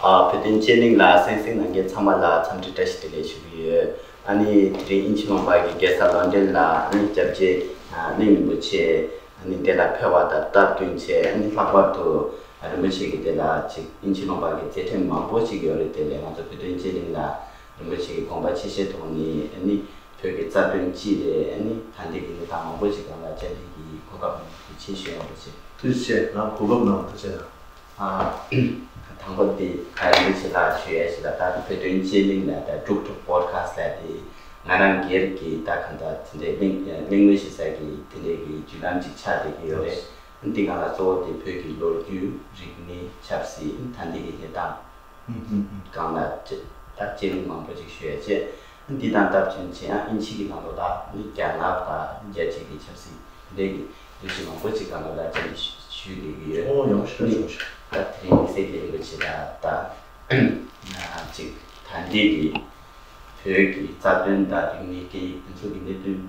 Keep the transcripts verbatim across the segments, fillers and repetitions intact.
ཨ། བོད་དོན་དཔྱད་གླེང་ལ་གསན་གཟིགས་གནང་མཁན་ཚང་མ་ལ་འཚམས་འདྲི་བཀྲ་ཤིས་བདེ་ལེགས་ཞུ་གི་ཡོད། ཨ་ནི་དེ་རིང་དབྱིན་ཇི་ལུང་པ་གི་རྒྱལ་ས་ལོན་ཌོན་ལ་ཨ་ནི་སྐྱབས་རྗེ་ཨ་གླིང་རིན་པོ་ཆེ་ཨ་ནི་འདི་ལ་ཕེབས་པ་དང་སྟབས་བསྟུན་བྱས། ཨ་ནི་ལྷག་པར་དུ་རིན་པོ་ཆེ་གི་འདི་ལ་ཅིག་དབྱིན་ཇི་ལུང་པ་གི་མཛད་འཕྲིན་མང་པོ་ཞིག་ཡོད་རེད། དེ་ལས་ང་ཚོ་བོད་དོན་དཔྱད་གླེང་ལ་རིན་པོ་ཆེ་གི་དགོངས་པ་ཆེ་བཞེས་ཐོག་ནས་ཨ་ནི་བོད་ཀྱི་རྩ་དོན་སྤྱི་ལས་ཨ་ནི་ད་ལྟའི་གི་གནས་སྟངས་མང་པོ་ཞིག་སྒང་ལ་བཅར་འདྲི་གི་གོ་སྐབས་གནང་བ་ཐུགས་རྗེ་ཆེ་ཞུ་ཡ་རིན་པོ་ཆེ། ཐུགས་རྗེ་ཆེ། ང་གོ་སྐབས་གནང་བ་ཐུགས་རྗེ་གནང་། ཨ། དང་པོ་དེ་ཨ་རིན་པོ་ཆེ་ལགས་ཞུ་ཡ་ཞིག་ལ། ད་བོད་དོན་དཔྱད་གླེང་ལ་ད་འབྲུག་གྲོགས་པོ་ཌི་ཁ་སི་ཊི་ལ་དེ་ང་རང་སྒེར་གྱི་ད་གང་ལྟར་དེ་འདྲའི་གླེང་གླེང་མོལ་བྱེད་ས་གི་དེ་འདྲའི་གི་བརྒྱུད་ལམ་ཅིག་ཆགས་བསྡད་ཀྱི་ཡོད་རེད། འདི་སྒང་ལ་གཙོ་བོ་དེ་བོད་ཀྱི་ལོ་རྒྱུས། རིག་གནས། ཆབ་སྲིད། ད་ལྟའི་གི་གནས་སྟངས་སྒང་ལ་ཅི་ད་དཔྱད་གླེང་མང་པོ་ཅིག་ཞུ་ཡ་བྱས། འདི་དང་སྟབས་བསྟུན་བྱས་ཨ་དབྱིན་ཇི་གི་ནང་ལོགས་ལ་ནི་རྒྱ་ནག་དང་རྒྱལ་སྤྱི་གི་ཆབ་སྲིད་འདི་གི་ལས་གཞི་མང་པོ་ཅིག་སྒང་ལ་བཅར་འདྲི་ཞུས་བསྡད་ཀྱི་ཡོད། ཨོ་ཡག་ཤོས་ནི་ཡག་ཤོས། ད་དེ་རིང་དམིགས་བསལ་གྱི་རིན་པོ་ཆེ་ལ་ད་ཅིག་ད་ལྟའི་གི་བོད་ཀྱི་རྩ་དོན་དང་རིག་གནས་སྐད་ཡིག་འདི་ཚོ་གི་གནད་དོན་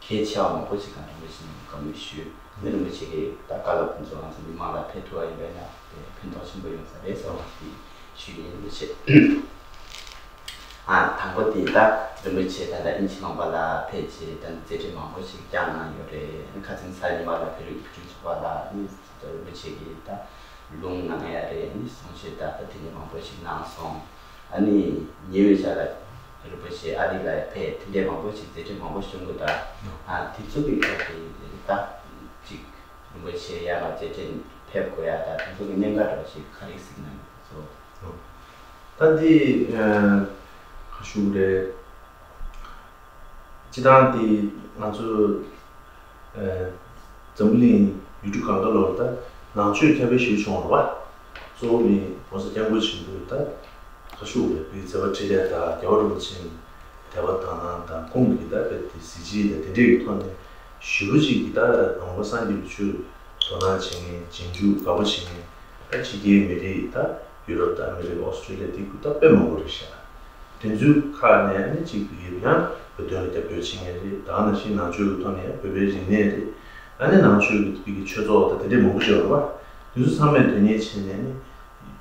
གལ་ཆེ་བ་མང་པོ་ཞིག་སྒང་རིན་པོ་ཆེ་ནས་བཀའ་མོལ་ཞུས། ཨ་ནི་རིན་པོ་ཆེ་གིས་ད་བཀའ་སློབ་དེ་ཚོ་ང་ཚོ་མི་མང་ལ་ཕེབས་ཐུབ་པ་ཡིན་པས་ན་དེ་ཕན་ཐོགས་ཆེན་པོ་ཡོང་ས་རེད་ཟེར་བ་ཞིག་ཞུ་ཡིན། རིན་པོ་ཆེ། ཨ། དང་པོ་དེ་ད་རིན་པོ་ཆེ་ད་ལྟ་དབྱིན་ཇི་ལུང་པ་ལ་ཕེབས་བྱས་ད་མཛད་འཕྲིན་མང་པོ་ཞིག་བསྐྱངས་གནང་ཡོད་རེད། ཨ་ནི་ཁ་སང་གཟའ་ཉི་མ་ལ་བོད་རིགས་སྒྲིག་འཛུགས་པ་ལ་ཨ་ནི་རིན་པོ་ཆེ་གིས་ད་ལུང་གནང་ཡ་རེད། ཨ་ནི་གསུང་བཤད་ད་ལྟ་དེ་འདྲ་མང་པོ་ཞིག་གནང་སོང་། ཨ་ནི་ཉེ་བའི་ཆར་ལ་རིན་པོ་ཆེ་ཨ་རི་ལ་ཕེབས། དེ་འདྲའི་མང་པོ་ཞིག་མཛད་འཕྲིན་མང་པོ་ཞིག་བྱུང་གི་འདུག་ཨ། དེ་ཚོ་གི་ཐོག་གི་ད་ཅིག་རིན་པོ་ཆེ་ཡར་ལ་མཛད་འཕྲིན་ཕེབས་དགོས་ཡ་ད་དེ་ཚོ་གི་གནད་འགག་འདྲ་ཞིག་ག་རེ་གཟིགས་གནང་གི་འདུག་ད་འདི་ཨ་ག་ཞུ་རེད། སྤྱིར་བཏང་དེ་ང་ཚོ་ཨ་འཛམ་བུ་གླིང་ཡུལ་གྲུ་གང་ག་ལོར་ད་ནང་ཆོས་ཁྱབ་སྤེལ་ཞེ་པོ་བྱུང་བ་རེད་བ། གཙོ་བོ་ནི་༸གོང་ས་༸སྐྱབས་མགོན་ཆེན་པོས་ད་ག་ཞུ་རེད། བོད་ཀྱི་མཛད་པ་འཕྲིན་ལས་དང་རྒྱལ་བ་རིན་པོ་ཆེའི་དད་པ་དག་སྣང་དང་ཁོང་གི་ད་བོད་དེ་གཟི་བརྗིད་དང་དེ་འདྲའི་གི་ཐོག་ནས་ཞེ་པོ་ཅིག་གི་ད་ནང་པ་སངས་རྒྱས་པའི་ཆོས་དོ་སྣང་བྱེད་མཁན། རྗེས་འཇུག་དགའ་པོ་བྱེད་མཁན། ད་ཕྱི་རྒྱལ་མི་རིགས་ད་ཡུ་རོབ་དང་ཨ་མི་རི་ཀ། ཨོ་སི་ཀྲི་ལི་ཡ་དེ་ཁུལ་ད་དཔེ་མང་པོ་རེད་ཤག་དེ་ཚོའི་ཁག་ནས་ནི་གཅིག་ཡང་བོད་དོན་ལ་རྒྱབ་སྐྱོར་བྱེད་མཁན་རེད། ད་ག་ནང་བཞིན་ནང་ཆོས་ཀྱི་ཐོག་ནས་ཡང་བོད་པའི་རིག་གནས་རེད། ཨ་ནི་ནང་ཆོས་ཀྱི་ཆོས་ཚོགས་དང་དེ་འདྲའི་མང་པོ་ཞིག་ཡོད་རེད་བ། དེ་ཚོ་ཚང་མས་དོན་གཉེར་བྱས་ནས་ནི་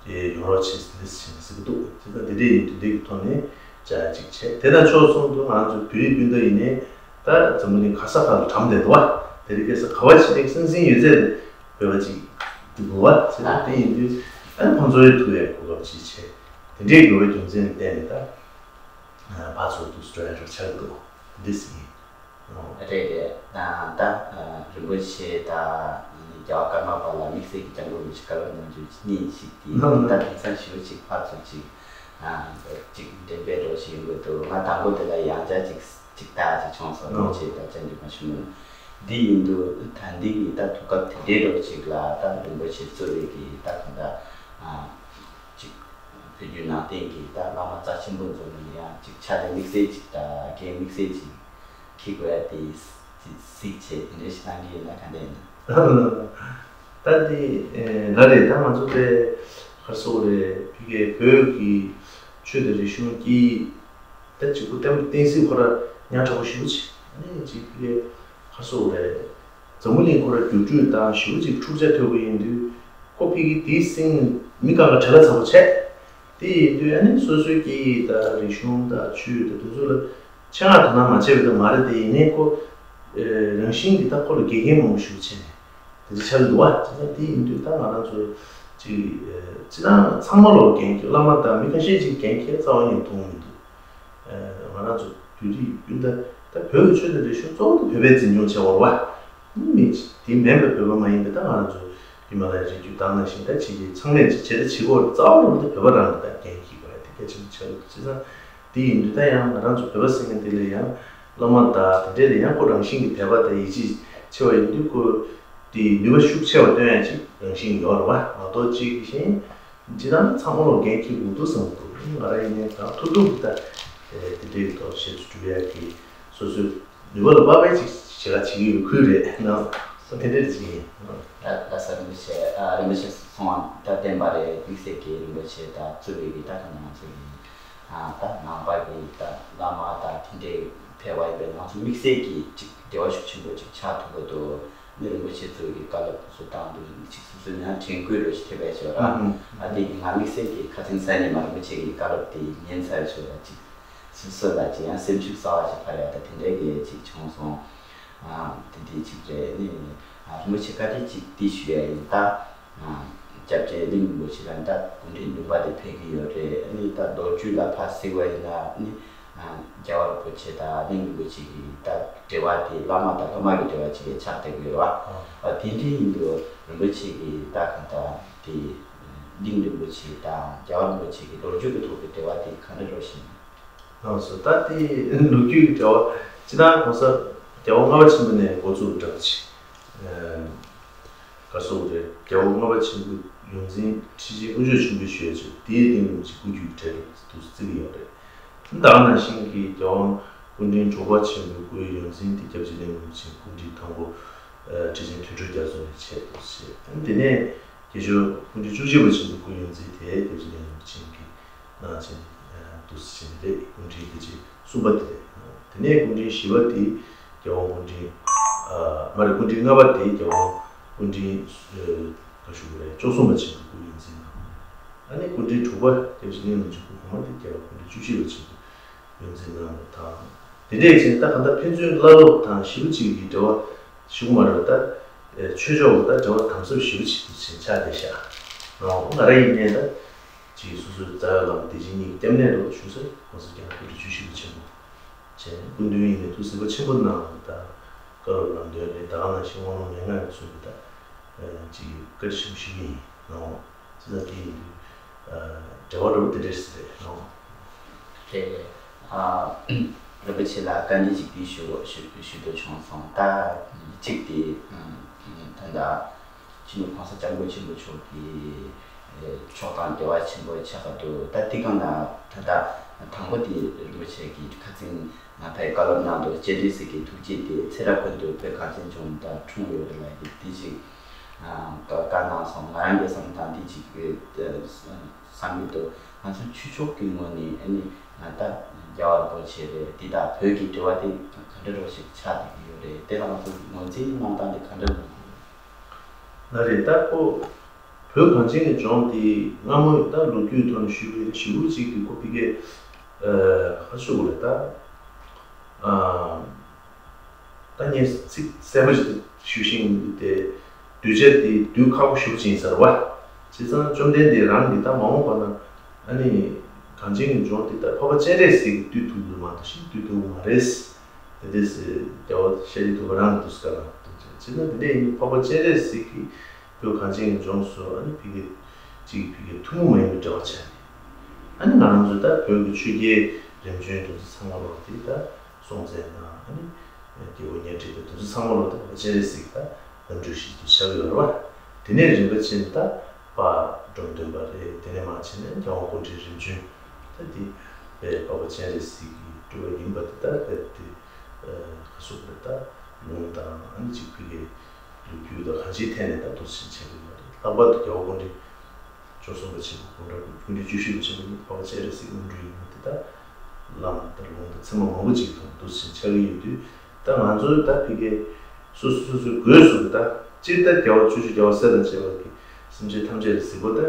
དེ་ཡོང་རོགས་བྱེད་ཟེར་ནས་ཟེར་གི་འདུག་དེ་ལྟ་དེ་འདྲའི་ཡིན་དུས་འདི་གི་ཐོག་ནས་ཅིག་བྱས། དེ་དང་ཕྱོགས་མཚུངས་སུ་ང་རང་ཚོ་བོད་རིགས་སྤུན་ཟླ་ཡིན་ནའི་ད་འཛམ་བུ་གླིང་ག་ས་ག་ལ་གྲམ་བསྡད་འདུག་བ། དེ་རིང་ཁ་སང་ག་བ་ཞིག་ནས་སང་སིང་ཡོད་ཚད་བོད་པ་ཅིག་འདུག་བ། ཟེར་ན་དེ་ཡིན་དུས་ཨ་ནི་ཕར་ཚུར་ཐུག་ཡའི་གོ་སྐབས་ཅིག་བྱས། དེ་འདྲའི་དགོས་པའི་རྒྱུ་མཚན་ལ་བརྟེན་ནས་ད་ཕར་ཚུར་དུ་འགྲོ་ཡ་འདྲ་ཆགས་འདུག་འདི་ཟིན་ཡིན། རེད་རེད། ད་རིན་པོ་ཆེ་དང་རྒྱལ་བ་ཀརྨ་པ་ལ་དམིགས་བསལ་གྱི་སྐྱབས་མགོན་རིན་པོ་ཆེ་བཀའ་སློབ་གནང་རྒྱུ་གཉིས་ཤིག་དེ་ད་དེང་སང་ཞེ་པོ་ཅིག་ཕར་ཚུར་ཅིག་ཅིག་འགྲེམས་སྤེལ་འདྲ་ཞིག་ཡོང་གི་འདུག་ང་དང་པོ་དེ་ལ་ཡང་བསྐྱར་ཅིག་ཅིག་ལྟ་ཅིག་བྱུང་སོང་། རིན་པོ་ཆེ་དང་བཅར་འདྲི་མ་བྱུང་། འདི་ཡིན་དུས་ད་འདི་གི་ད་དུས་སྐབས་དེ་འདྲའི་འདྲ་ཅིག་ལ་ད་རིན་པོ་ཆེ་གཙོས་པའི་གི་ད་གང་ལྟར་ཅིག་བོད་བརྒྱུད་ནང་བསྟན་གྱི་ད་བླ་མ་རྩ་ཆེན་པོ་ཚོ་ནས་ཡང་ཅིག་ཕྱག་ལས་དམིགས་བསལ་ཅིག་དང་འགན་དམིགས་བསལ་ཅིག་འཁྱེར་དགོས་ཡ་དེ་གཟིགས་བྱས་དེ་འདྲ་ཞིག་གནང་གི་ཡོད་ན་ག་འདྲ་ཡིན་ན། ད་དེ་ལ་རེད། ད་ང་ཚོ་དེ་ག་རེ་ཟེར་དགོས་རེད། ཕ་གིའི་བོད་ཀྱི་ཆོས་དང་རིག་གཞུང་སྐད་ཡིག་ད་གཅིག་པུ་བསྟན་པ་བསྟན་སྲིད་ཁོ་ར་ཉག་ཕྲ་པོ་ཞེ་པོ་ཅིག་ཨ་ནི་གཅིག་ཕ་གིའི་ག་རེ་ཟེར་དགོས་རེད། འཛམ་བུ་གླིང་ཁོ་ར་འགྱུར་འགྲོས་དང་ཞེ་པོ་ཅིག་འཁྲུག་ཆ་དོད་པོ་ཡིན་དུས་ཁོ་ཕ་གི་དེའི་སྟེང་མི་གང་ག་བྲེལ་བ་ཚ་པོ་བྱས། དེ་ཡིན་དུས་ཨ་ནི་སོ་སོའི་སྐད་ཡིག་དང་རིག་གཞུང་དང་ཆོས་དང་དེ་ཚོ་ལ་ཆེད་མངགས་དོ་སྣང་མ་བྱས་པ་དེ་མ་རེད། དེ་ཡིན་ནའི་ཁོ་རང་བཞིན་གྱིས་ད་ཁོ་ལ་དགེ་རྒན་མང་པོ་ཞིག་བྱས་ནས་དེ་འདྲ་ཆགས་ཀྱི་འདུག་བ། དེ་ཚོ་དེ་ཡིན་དུས་ད་ང་རང་ཚོ་ཅིག་སྤྱིར་བཏང་ཚང་མ་ལོག་འགན་འཁྱེར། བླ་མ་དང་མི་ཁ་ཤས་ཅིག་འགན་འཁྱེར་རྩ་བ་ཉིད་མཐོང་མི་འདུག་ང་རང་ཚོ་བོད་རིགས་སྤུན་ཟླ་ད་བོད་ཀྱི་ཆོས་དང་རིག་གཞུང་གཙོ་བོ་དེ་བོད་པས་འཛིན་སྐྱོང་བྱེད་དགོས་རེད་བ། མི་དེ་མིན་པའི་བོད་པ་མ་ཡིན་པའི་ད་ང་རང་ཚོ་ཧི་མ་ལ་ཡའི་རི་རྒྱུད་དེ་ནང་བཞིན་ད་ཕྱི་རྒྱལ་ཚང་མས་ཅིག་བྱེད་ད་བྱེད་དགོས་རེད། རྩ་བ་ལ་ད་བོད་པ་རང་གི་ད་འགན་འཁྱེར་དགོས་ཡ་དེ་གལ་ཆེན་པོ་ཆགས་ཡོད། བྱས་ཙང་དེ་ཡིན་དུས་ད་ཡང་ང་རང་ཚོ་བོད་པ་ཟེར་མཁན་དེ་ལ་ཡང་བླ་མ་དང་དེ་འདྲས་ལ་ཡང་ཁོ་རང་བཞིན་གྱི་དད་པ་དང་ཡིད་ཆེས་ཆེ་བ་ཡིན་དུས་ཁོ་དེ་ནུས་པ་ཤུགས་ཆེ་བ་སྟོན་ཡ་ཅིག་རང་བཞིན་ཡོད་རེད་བ། མ་གཏོགས་ཅིག་གི་བཞིན་སྤྱིར་བཏང་ཚང་མ་ལོག་འགན་འཁྱེར་དགོས་འདུག་བསམ་གྱི་འདུག་ང་རང་ཡིན་ནའི་ད་ཐུབ་ཐུབ་ཀྱི་ད་དེ་འདྲའི་ཐོག་ཞེ་ཚུལ་སྒྲུབ་ཡ་གི་སོ་སོའི་ནུས་པ་ལ་དཔག་པའི་ཅིག་བྱེད་ལ་བྱེད་ཀྱི་ཡོད་ཁུལ་རེད་ན། དེ་འདྲའི་ཅིག་ཡིན། ལ་ལ་ས་རིན་པོ་ཆེ། ཨ། རིན་པོ་ཆེ་གསུང་བ་ད་བདེན་པ་རེད། དམིགས་བསལ་གྱི་རིན་པོ་ཆེ་ད་གཙོས་པའི་གི་ད་ག་ནང་ཚོ་གི་ཨ་ད་ནང་པ་གི་ད་བླ་མ་ད་དེ་འདྲའི་ཕེབས་པ་ཡིན་པས་ང་ཚོ་དམིགས་བསལ་གྱི་ཅིག་བདེ་བ་ཤུགས་ཆེན་པོ་ཅིག་ཆགས་ཐུབ་ཀྱི་འདུག་ནི་རིན་པོ་ཆེ་ཚོ་གི་བཀའ་སློབ་སོགས་བཏང་འདུག་ཅིག་སོ་སོ་ཡང་དྲན་སྐུལ་རོ་ཞིག་ཐེབས་པའི་ཞོར་ཨ་ཨ་དེ་གི་ང་དམིགས་བསལ་གྱི་ཁ་སང་ས་ནས་མ་རིན་པོ་ཆེ་གི་བཀའ་སློབ་དེ་ཉན་ཚར་ཞོར་ལ་ཅིག་སོ་སོ་ལ་ཅིག་ཡང་སེམས་ཤུགས་གསར་བ་ཞིག་འཕར་ཡ་ད་དེ་འདྲའི་གི་ཅིག་བྱུང་སོང་། ཨ་དེ་དེ་ཅིག་རེད་ནི། ཨ་རིན་པོ་ཆེ་བཀའ་དྲིན་ཅིག་དེ་ཞུ་ཡ་ཡིན་ད། ཨ་སྐྱབས་རྗེ་གླིང་རིན་པོ་ཆེ་ལ་ད་སྐུ་ཕྲེང་བདུན་པ་དེ་ཕེབས་ཀྱི་ཡོད་རེད་ནི། ད་ལོ་རྒྱུས་ལ་ཕར་གཟིགས་པ་ཡིན་ན་ནི། ཨ་རྒྱལ་བ་རིན་པོ་ཆེ་དང་གླིང་རིན་པོ་ཆེ་གི་ད་འབྲེལ་བ་དེ་བླ་མ་དང་སློབ་མ་གི་འབྲེལ་བ་ཅིག་ལས་ཆགས་བསྡད་ཀྱི་ཡོད་རེད་བ། ཨ་དེ་འདྲ་ཡིན་དུས་རིན་པོ་ཆེ་གི་ད་གང་ལྟར་དེ་གླིང་རིན་པོ་ཆེ་དང་རྒྱལ་བ་རིན་པོ་ཆེ་གི་ལོ་རྒྱུས་ཀྱི་ཐོག་གི་འབྲེལ་བ་དེ་ག་འདྲ་འགྲོ་བཞིན། ལགས་སོ། ད་ལྟའི་ལོ་རྒྱུས་ཀྱི་འབྲེལ་བ་སྤྱིར་བཏང་གོང་ས་རྒྱལ་བ་ལྔ་པ་ཆེན་པོ་ནས་འགོ་བཙུགས་འདྲ་པོ་ཅིག་ཨ་ག་སོགས་རེད། རྒྱལ་བ་ལྔ་པ་ཆེན་པོ་ཡོངས་འཛིན་ཁྲི་ཆེན་དཀོན་མཆོག་ཆེན་པོའི་ཞུ་ཡ་ཆེད་དེའི་སྟེང་དུ་ཅིག་སྐུ་རྒྱུད་ཀྱི་གྲས་ལ་དུ་བརྩི་གི་ཡོད་རེད། ད་ག་ནང་བཞིན་གྱི་རྒྱལ་བ་སྐུ་ཕྲེང་དྲུག་པ་ཆེན་པོའི་སྐུའི་ཡོངས་འཛིན་དེ་སྐྱབས་རྗེ་གླིང་རིན་པོ་ཆེ་སྐུ་ཕྲེང་དང་པོ་ཨ་ཁྲི་ཆེན་དོན་གྲུབ་རྒྱ་མཚོ་ནས་ཆེད་དུ་བྱས། དེ་ནས། དགེ་སྦྱོར་སྐུ་ཕྲེང་བཅུ་གཅིག་པ་ཆེན་པོ་སྐུ་ཡོངས་འཛིན་དེ་སྐྱབས་རྗེ་གླིང་རིན་པོ་ཆེ་གི་ནང་ཆེན་དུ་ཟིན་རེད། སྐུ་ཕྲེང་དེ་ཆེན་གསུམ་པ་དེ་རེད། དེ་ནས་སྐུ་ཕྲེང་བཞི་པ་དེ་རྒྱལ་དབང་སྐུ་ཕྲེང་ཨ་མ་རེད། སྐུ་ཕྲེང་ལྔ་པ་དེ་རྒྱལ་དབང་སྐུ་ཕྲེང་ཨ་ག་ཞུ་དགོས་རེད། བཅུ་གསུམ་པ་ཆེན་པོ་སྐུ་ཡོངས་འཛིན་གནང་། ཨ་ནི་སྐུ་ཕྲེང་དྲུག་པ་སྐྱབས་རྗེ་གླིང་རིན་པོ་ཆེ་སྐུ་གོང་མ་དེ་རྒྱལ་བ་སྐུ་ཕྲེང་བཅུ་བཞི་པ་ཆེན་པོ་ཡོངས་འཛིན་གནང་བ་དང་། དེ་འདྲས་ཀྱི་ད་ག་ད་ཕན་ཚུན་བླ་སློབ་དང་ཞེ་པོ་ཅིག་གི་འབྲེལ་བ་ཞུ་གི་མ་རེད་པ། ད་ཆོས་ཕྱོགས་ལ་ད་འབྲེལ་བ་དམ་ཟབ་ཞེ་པོ་ཅིག་ཏུ་ཕྱིན་ཆགས་བསྡད་ཤག་ང་རང་ཡིན་ནའི་ད་ཅིག་སོ་སོའི་རྩ་བའི་བླ་མ་བདེ་ཆེན་གཉིས་ཀྱི་སྐྱབས་གནས་རེད་ཞུ་ས་གོང་ས་སྐྱབས་མགོན་རིན་པོ་ཆེ་ཆེན་པོ་བྱས་ནས་སྐུ་མདུན་ཡིན་ནའི་ཐུགས་གཟིགས་པ་ཆེན་པོ་གནང་བ་དང་བཀའ་སློབ་ལམ་སྟོན་རེད། ད་ག་ནང་བཞིན་དབང་ལུང་མན་ངག་ཡང་གསུངས་པ་ད་ཅིག་བཀའ་དྲིན་ཞེ་པོ་ཞུ་གི་ཡིན་ནོ། ཅི་ལྟར་དེ་ཡིན་དུས་འབྲེལ་བ་འགྲོ་བ་དེ་འདྲས་ཟེར་རེད་ནོ། རེད་རེད། ཨ་རིན་པོ་ཆེ་ལ་བཀའ་འདྲི་ཅིག་དེ་ཞུ་ཞུ་ཞུ་འདོད་བྱུང་སོང་། ད་གཅིག་དེ་ད་ལྟ་སྤྱི་ནོར་གོང་ས་སྐྱབས་མགོན་ཆེན་པོ་མཆོག་གི་མཆོག་དང་འབྲེལ་བ་ཆེན་པོ་ཆགས་ཀྱི་འདུག་ད་དེ་གང་ན་ད་ལྟ་དང་པོ་དེ་རིན་པོ་ཆེ་གི་ཁ་སང་ང་ཕའི་བཀའ་སློབ་ནང་དུ་སྤྱན་རས་གཟིགས་ཀྱི་ཐུགས་རྗེ་དེ་ཚེ་རབས་ཀུན་ཏུ་བོད་གངས་ཅན་ལྗོངས་ལ་འཁྲུངས་ཡོད་རེད་ལབ་ཀྱི་དེ་ཅིག་བཀའ་གནང་སོང་། ང་རང་གི་བསམ་སྟངས་དེ་ཅིག་བསམ་གྱི་འདུག་ང་ཚོ་ཆོས་ཕྱོགས་ཀྱི་ངོས་ནས་ཨ་ནི་ད་རྒྱལ་བ་རིན་པོ་ཆེ་རེད། དེ་དང་བོད་ཀྱི་འབྲེལ་བ་དེ་ག་འདྲ་རོ་ཞིག་ཆགས་བསྡད་ཀྱི་ཡོད་རེད། དེ་ལ་ང་ཚོ་ངོས་འཛིན་གནང་སྟངས་དེ་ག་འདྲ་རེད། ལགས་རེད། ད་ཁོ་བོད་གངས་ཅན་གྱི་ལྗོངས་དེ་སྔ་མོ་ད་ལོ་རྒྱུས་ཐོག་ནས་ཞུས་པ་ཡིན་ན་ཞེ་པོ་ཅིག་གི་ཁོ་ཕ་གིའི་ཨ་ཧ་ཞུ་དགོས་རེད་ད། ཨ་ད་ངས་ཚིག་གསལ་པོ་ཞིག་ཞུ་བཞིན་ཡོད་དེ། གདུལ་བྱ་དེ་གདུལ་ཁག་པོ་ཞེ་པོ་ཅིག་ཡིན་ས་རེད་བ། བྱས་ཙང་བཅོམ་ལྡན་འདས་རང་གིས་ད་མ་འོངས་པ་ན་ཨ་ནི་གངས་ཅན་གྱི་ལྗོངས་དེ་ད་འཕགས་པ་སྤྱན་རས་གཟིགས་ཀྱིས་སྡུད་ཐུབ་ཀྱི་མ་གཏོགས་ཤིག་སྡུད་ཐུབ་ཀྱི་མ་རེད། དེ་འདྲས་རྒྱལ་བ་ཤཱཀྱ་ཐུབ་པ་རང་གི་དུས་སྐབས་ལ་གཏོང་བྱས། བྱས་ན་དེ་འདྲ་ཡིན་དུས་འཕགས་པ་སྤྱན་རས་གཟིགས་ཀྱིས་བོད་གངས་ཅན་གྱི་ལྗོངས་སུ་ཨ་ནི་ཕ་གི་གཅིག་ཕ་གི་ཐུན་མོང་མ་ཡིན་པའི་འབྲེལ་བ་བྱས་ནས། ཨ་ནི་ང་རང་ཚོ་ད་བོད་ཀྱི་ཆོས་རྒྱལ་རིམ་བྱོན་དེ་ཚོ་ཚང་མ་ལོག་དེ་ད་སྲོང་བཙན་དང་ཨ་ནི་རྒྱལ་པོ་གཉའ་ཁྲི་དང་དེ་ཚོ་ཚང་མ་ལོག་དེ་འཕགས་པ་སྤྱན་རས་གཟིགས་ད་ལམ་སྲོལ་ཞིག་ཏུ་ཆགས་ཡོད་རེད་བ། དེ་ནས་རིམ་པ་བྱས་ནས་ད་དཔལ་འབྲོམ་སྟོན་པ་རེད། དེ་ནས་མར་བྱས་ནས་རྒྱལ་དབང་སྐུ་ཕྲེང་རིམ་བྱོན་ད་དེ་དཔལ་འཕགས་པ་སྤྱན་རས་གཟིགས་ཀྱི་སྤྲུལ་པ་ཡིན་པ་དེ་ད་དཔེ་དེ་ག་སོགས་པ་ད་ལུང་དང་ཨ་ནི་གཅིག་ཕ་གི་ལོ་རྒྱུས་དང་གང་ཅིའི་ཐད་ནས་ད་འདུག་སེ་བྱས་ཡོད་པ་རེད། ལྷག་པར་དུ་རྒྱལ་བ་སྐུ་ཕྲེང་བཅུ་གསུམ་པ་ཆེན་པོ་སྐུ་ཕྲེང་བཅུ་བཞི་པ་ཆེན་པོ་ནི་འཕགས་པ་སྤྱན་རས་གཟིགས་རྣམ་སྤྲུལ་ཡིན་པ་དེ་ད་བླ་མ་དང་ལུང་དང་ཚད་མ་མང་པོ་ཅིག་དང་འདུག་སེ་ཆགས་ཀྱི་ཡོད་དུས། ད་ང་ཚོའི་ད་ཕ་གི་སོ་སོ་སོ་སོའི་སྒོས་སུ་ད་སྤྱིར་ད་རྒྱལ་བ་ཕྱོགས་བཅུའི་རྒྱལ་བ་སྲས་དང་བཅས་པ་གི་སེམས་ཅན་ཐམས་ཅད་ལ་གཟིགས་པ་ད་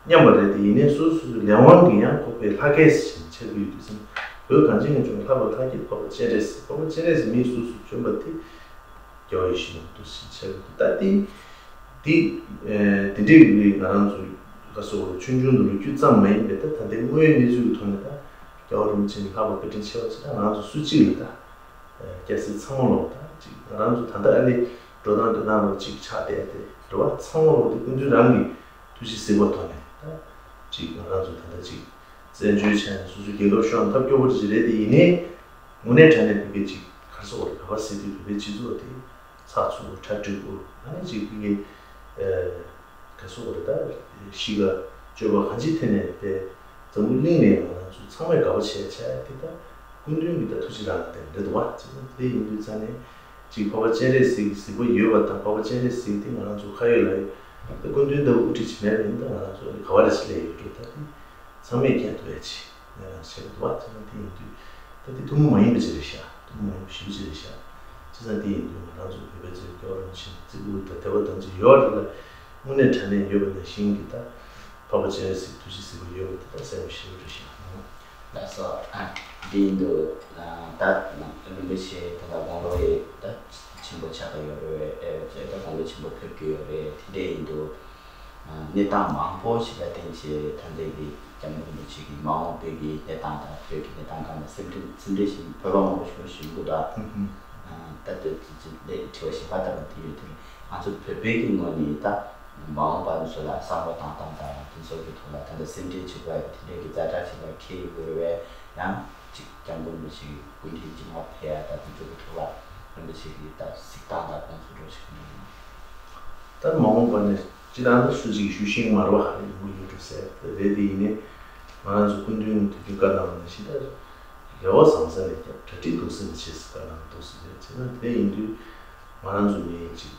མཉམ་པ་རེད། དེ་ཡིན་ནའི་སོ་སོ་སོ་སོའི་ལས་དབང་གིས་ཡང་ཁོ་པའི་ལྷ་སྐལ་ཞིག་ཆགས་ཀྱི་ཡོད་དུས་ཙམ། བོད་གངས་ཅན་གྱི་ལྗོངས་ལྷ་དང་ལྷ་སྐལ་འཕགས་པ་སྤྱན་རས་གཟིགས། འཕགས་པ་སྤྱན་རས་གཟིགས་མིའི་གཟུགས་སུ་བྱོན་པ་དེ་རྒྱལ་བ་ཡིད་བཞིན་ནོར་བུ་འདུག་སེ་ཆགས་ཀྱི་འདུག་ད་དེ་དེ་དེ་འདྲའི་ང་རང་ཚོ་ག་སོགས་ཆུང་ཆུང་དུ་ལོ་རྒྱུས་ཙམ་མ་ཡིན་པའི་ད་ད་ལྟའི་དངོས་ཡོད་གནས་ཚུལ་གྱི་ཐོག་ནས་ད་རྒྱལ་བ་རིན་པོ་ཆེ་ནི་ལྷག་པར་བཀའ་དྲིན་ཆེ་བ་ཅིག་ད་ང་རང་ཚོ་སུ་གཅིག་ལ་ད། སྐྱ་སེར་ཚང་མ་ལོག་ད་ཅིག་ང་རང་ཚོ་ད་ལྟ་ཨ་ནི་འགྲོ་སྟངས་འགྲོ་སྟངས་ལོག་ཅིག་ཆགས་བསྡད་དེ་རེད་བ། ཚང་མ་ལོག་དེ་སྐུ་མདུན་རང་གི་ཐུགས་རྗེ་གཟིགས་པ་ཐོག་ནས་ད་ཅིག་ང་རང་ཚོ་ད་ལྟ་ཅིག་བཙན་བྱོལ་ཆ་ནས་སོ་སོའི་རྒྱལ་ཁབ་ཤོར་ཐབས་སྐྱོ་པོ་ཅིག་རེད་དེ། ཡིན་ནའི་དངོས་གནས་དྲང་གནས་བོད་པའི་ཅིག་ག་རེ་ཟེར་དགོས་རེད། ག་པར་ཟེར་དུས་བོད་པའི་སྤྱི་ཚོགས་དེ་ཚགས་ཚུད་པོ་གྲ་སྒྲིག་པོ་ཨ་ནི་ཅིག་བོད་པའི་ག་སོགས་རེད་ད། གཤིས་ཀ་སྤྱོད་པ་གང་ཅིའི་ཐད་ནས་དཔེ་འཛམ་བུ་གླིང་ནས་ང་རང་ཚོ་ཚང་མས་དགའ་པོ་བྱས་བྱས་དེ་ད་སྐུ་མདུན་གྱི་ད་ཐུགས་རྗེ་རང་ལ་བརྟེན་རེད་འདུག་བ། བྱས་ཙང་དེ་ཡིན་དུས་ཙང་ནས་ཅིག་འཕགས་པ་སྤྱན་རས་གཟིགས་ཀྱི་གཟིགས་པ་ཡོད་པ་དང་། འཕགས་པ་སྤྱན་རས་གཟིགས་དེ་ང་རང་ཚོ་ཁ་ཡོད་ལག་ཡོད་ད་སྐུ་མདུན་ལྟ་བུ་དབུ་ཁྲིད་ཅིག་མེད་པ་ཡིན་ན་ད་ང་རང་ཚོ་ཨ་ནི་ག་བ་རེ་ཞིག་སླེབས་ཡོད་འགྲོ། ད་དེ་ཚང་མས་མཁྱེན་ཐུབ་ཡ་ཅིག་ང་རང་བྱས་པ་འདུག་བ། བྱས་ཙང་དེ་ཡིན་དུས་ད་དེ་ཐུན་མོང་མ་ཡིན་པ་ཅིག་རེད་ཤག་ཐུན་མོང་མ་ཡིན་པ་ཞེ་པོ་ཅིག་རེད་ཤག་བྱས་ཙང་དེ་ཡིན་དུས་ང་རང་ཚོ་བོད་པའི་ཚོས་རྒྱལ་བ་རིན་པོ་ཆེ་བརྩི་བཀུར་དང་དད་པ་དམ་ཚིག་ཡོད་རེད་ལ། དངོས་གནས་དྲང་གནས་ཡོད་པ་ནང་བཞིན་གྱི་ད་འཕགས་པ་སྤྱན་རས་གཟིགས་ཐུགས་རྗེ་གཟིགས་པ་ཡོད་པ་དེ་ད་གསལ་པོ་ཞེ་པོ་རེད་ཤག་ལགས་སོ། ཨ། འདི་ཡིན་དུས་ད་རིན་པོ་ཆེ་ད་ལྟ་དགུང་ལོ་ཡི་ད་ཆེན་པོ་ཆགས་ཀྱི་ཡོད་རེད། ཨེ་ད་དགུང་ལོ་ཆེན་པོ་ཕེབས་ཀྱི་ཡོད་རེད། དེ་འདྲ་ཡིན་དུས་གནས་སྟངས་མང་པོ་ཞིག་ལ་བརྟེན་བྱས་ད་ལྟའི་གི་སྐྱབས་མགོན་རིན་པོ་ཆེ་གི་མ་འོངས་པའི་གི་གནས་སྟངས་དང་བོད་ཀྱི་གནས་སྟངས་སྒང་ལ་སེམས་ཁྲལ་སེམས་ཁྲལ་ཞིག་བོད་པ་མང་པོ་ཞིག་ལ་ཞུ་གི་འདུག་ད། ད་ལྟ་དེ་དྲི་བ་ཞིབ་ཕྲ་ལྟ་བུ་དེ་ཡོད་དེ། ང་ཚོ་བོད་པའི་གི་ངོས་ནས་ད་མ་འོངས་པ་ཚོ་ལ་བསམ་བློ་བཏང་སྟངས་དང་དེ་ཚོ་གི་ཐོག་ལ་ད་ལྟ་སེམས་ཁྲལ་བྱེད་དགོས་ཡ་དེ་འདྲའི་གི་ཛ་དྲག་ཞིག་ལ་འཁེལ་ཡོད་རེད་བས། ཡང་ཅིག་སྐྱབས་མགོན་རིན་པོ་ཆེ་གི་སྐུ་ཕྲེང་རྗེས་མ་ཕེབས་ཡ་ད་དེ་ཚོ་གི་ཐོག་ལ་རིན་པོ་ཆེ་གི་ད་གཟིགས་སྟངས་དང་དགོངས་ཚུལ་འདྲ་ཞིག་གནང་ཡོད། ད་མ་འོངས་པ་ནས་སྤྱི་བཏང་ད་སུ་གཅིག་ཞུ་ཤེས་མ་རེད་བ། ཡོང་གི་ཡོད་འགྲོ་ཟེར་དེ་རེད། དེ་ཡིན་ནའི་ང་རང་ཚོ་སྐུ་མདུན་དུས་རྒྱུན་བཀའ་གནང་བ་ནང་བཞིན་ད་རེ་བ་བཟང་ས་ནས་ཀྱང་གྲ་སྒྲིག་སྡུག་ས་ནས་བྱེད་ཟེར་བཀའ་གནང་འདུག་ཟེར་རེད། བྱས་ན་དེ་ཡིན་དུས་ང་རང་ཚོ་མི་ཡིན་ཅིག་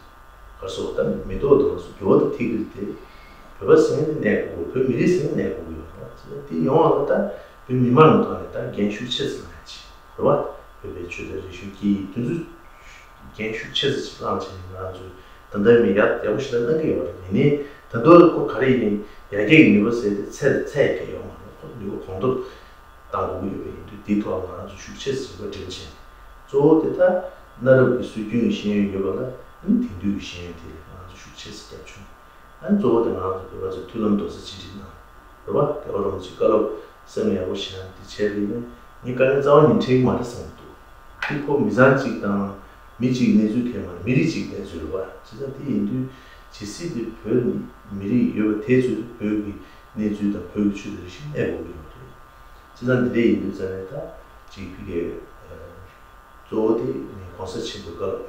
ག་སོགས་ད་མི་ཐོག་ཏུ་ང་ཚོ་འགྱུར་བ་དང་ཐིག་གིས་དེ་བོད་པ་ཟེར་མཁན་དེ་གནས་དགོས། བོད་མི་རིགས་ཟེར་མཁན་གནས་དགོས་ཀྱི་ཡོད་རེད་བ། བྱས་ན་དེ་ཡོང་བ་ལ་ད་བོད་མི་མང་གི་ཐོག་ནས་ད་འགན་ཤུགས་ཆེ་ཙམ་ལ་ཡ་ཅིག་རེད་བ། བོད་པའི་ཆོས་དང་རིག་གཞུང་སྐད་ཡིག་དེ་ཚོ་འགན་ཤུགས་ཆེ་ཙམ་ཅིག་བླངས་བྱས་ནས་ང་རང་ཚོས་ད་ལྟ་མི་ཡག་ཡག་པོ་ཞིག་ལ་གནང་གི་ཡོད་རེད། ཡིན་ནའི་ད་དུང་ཁོ་ག་རེ་ཡིན་ནའི་ཡར་རྒྱས་ཀྱི་ནུས་པ་ཟེར་དེ་ཚད་ཚད་ཡར་རྒྱས་ཡོང་མ་རེད། ཁོ་ནུས་པ་གོང་མཐོར་གཏང་དགོས་ཀྱི་ཡོད་པ་ཡིན་དུས་དེའི་ཐོག་ལ་ང་རང་ཚོ་ཤུགས་ཆེ་ཙམ་རེ་བ་འདྲེན་བྱས་ནས་གཙོ་བོ་དེ་ད་གནའ་རབས་ཀྱི་སྲོལ་རྒྱུན་གྱི་ཤེས་ཡོན་ཡོད་པ་ལ་ཨ་ནི་དེང་དུས་ཀྱི་ཤེས་ཡོན་དེ་ལ་ང་རང་ཚོ་ཤུགས་ཆེ་ཙམ་རྒྱབ་བྱུང་། ཨ་ནི་གཙོ་བོ་དེ་ང་རང་ཚོ་བོད་པ་ཚོས་མཐུན་ལམ་རྡོག་རྩ་གཅིག་སྒྲིལ་གནང་རེད་བ། རྒྱལ་བ་རིན་པོ་ཆེ་བཀའ་སློབ་སེམས་ལ་ཡག་པོ་བཞག་ནས་དེ་བྱས་པ་ཡིན་ན་ངས་དཀའ་ངལ་རྩ་བ་ཉིད་འཕྲད་ཀྱི་མ་རེད་བསམ་གྱི་འདུག་དེ་ཁོ་མི་ཚང་གཅིག་དང་མི་གཅིག་གནས་ཚུལ་གང་ཡང་མ་རེད། མི་རིགས་གཅིག་གནས་ཚུལ་རེད་བ། བྱས་ཙང་དེ་ཡིན་དུས་ཇི་སྲིད་དེ་བོད་མི་རིགས་ཡོད་པ་དེ་ཚོས་བོད་ཀྱི་གནས་ཚུལ་དང་བོད་ཀྱི་ཆོས་དང་རིག་གཞུང་གནས་དགོས་ཀྱི་ཡོད་རེད། བྱས་ཙང་འདི་འདྲ་ཡིན་དུས་ཙང་ནས་ད་ཅིག་ཕ་གིའི་གཙོ་བོ་དེ་ནི་༸གོང་ས་ཆེན་པོའི་བཀའ་སློབ།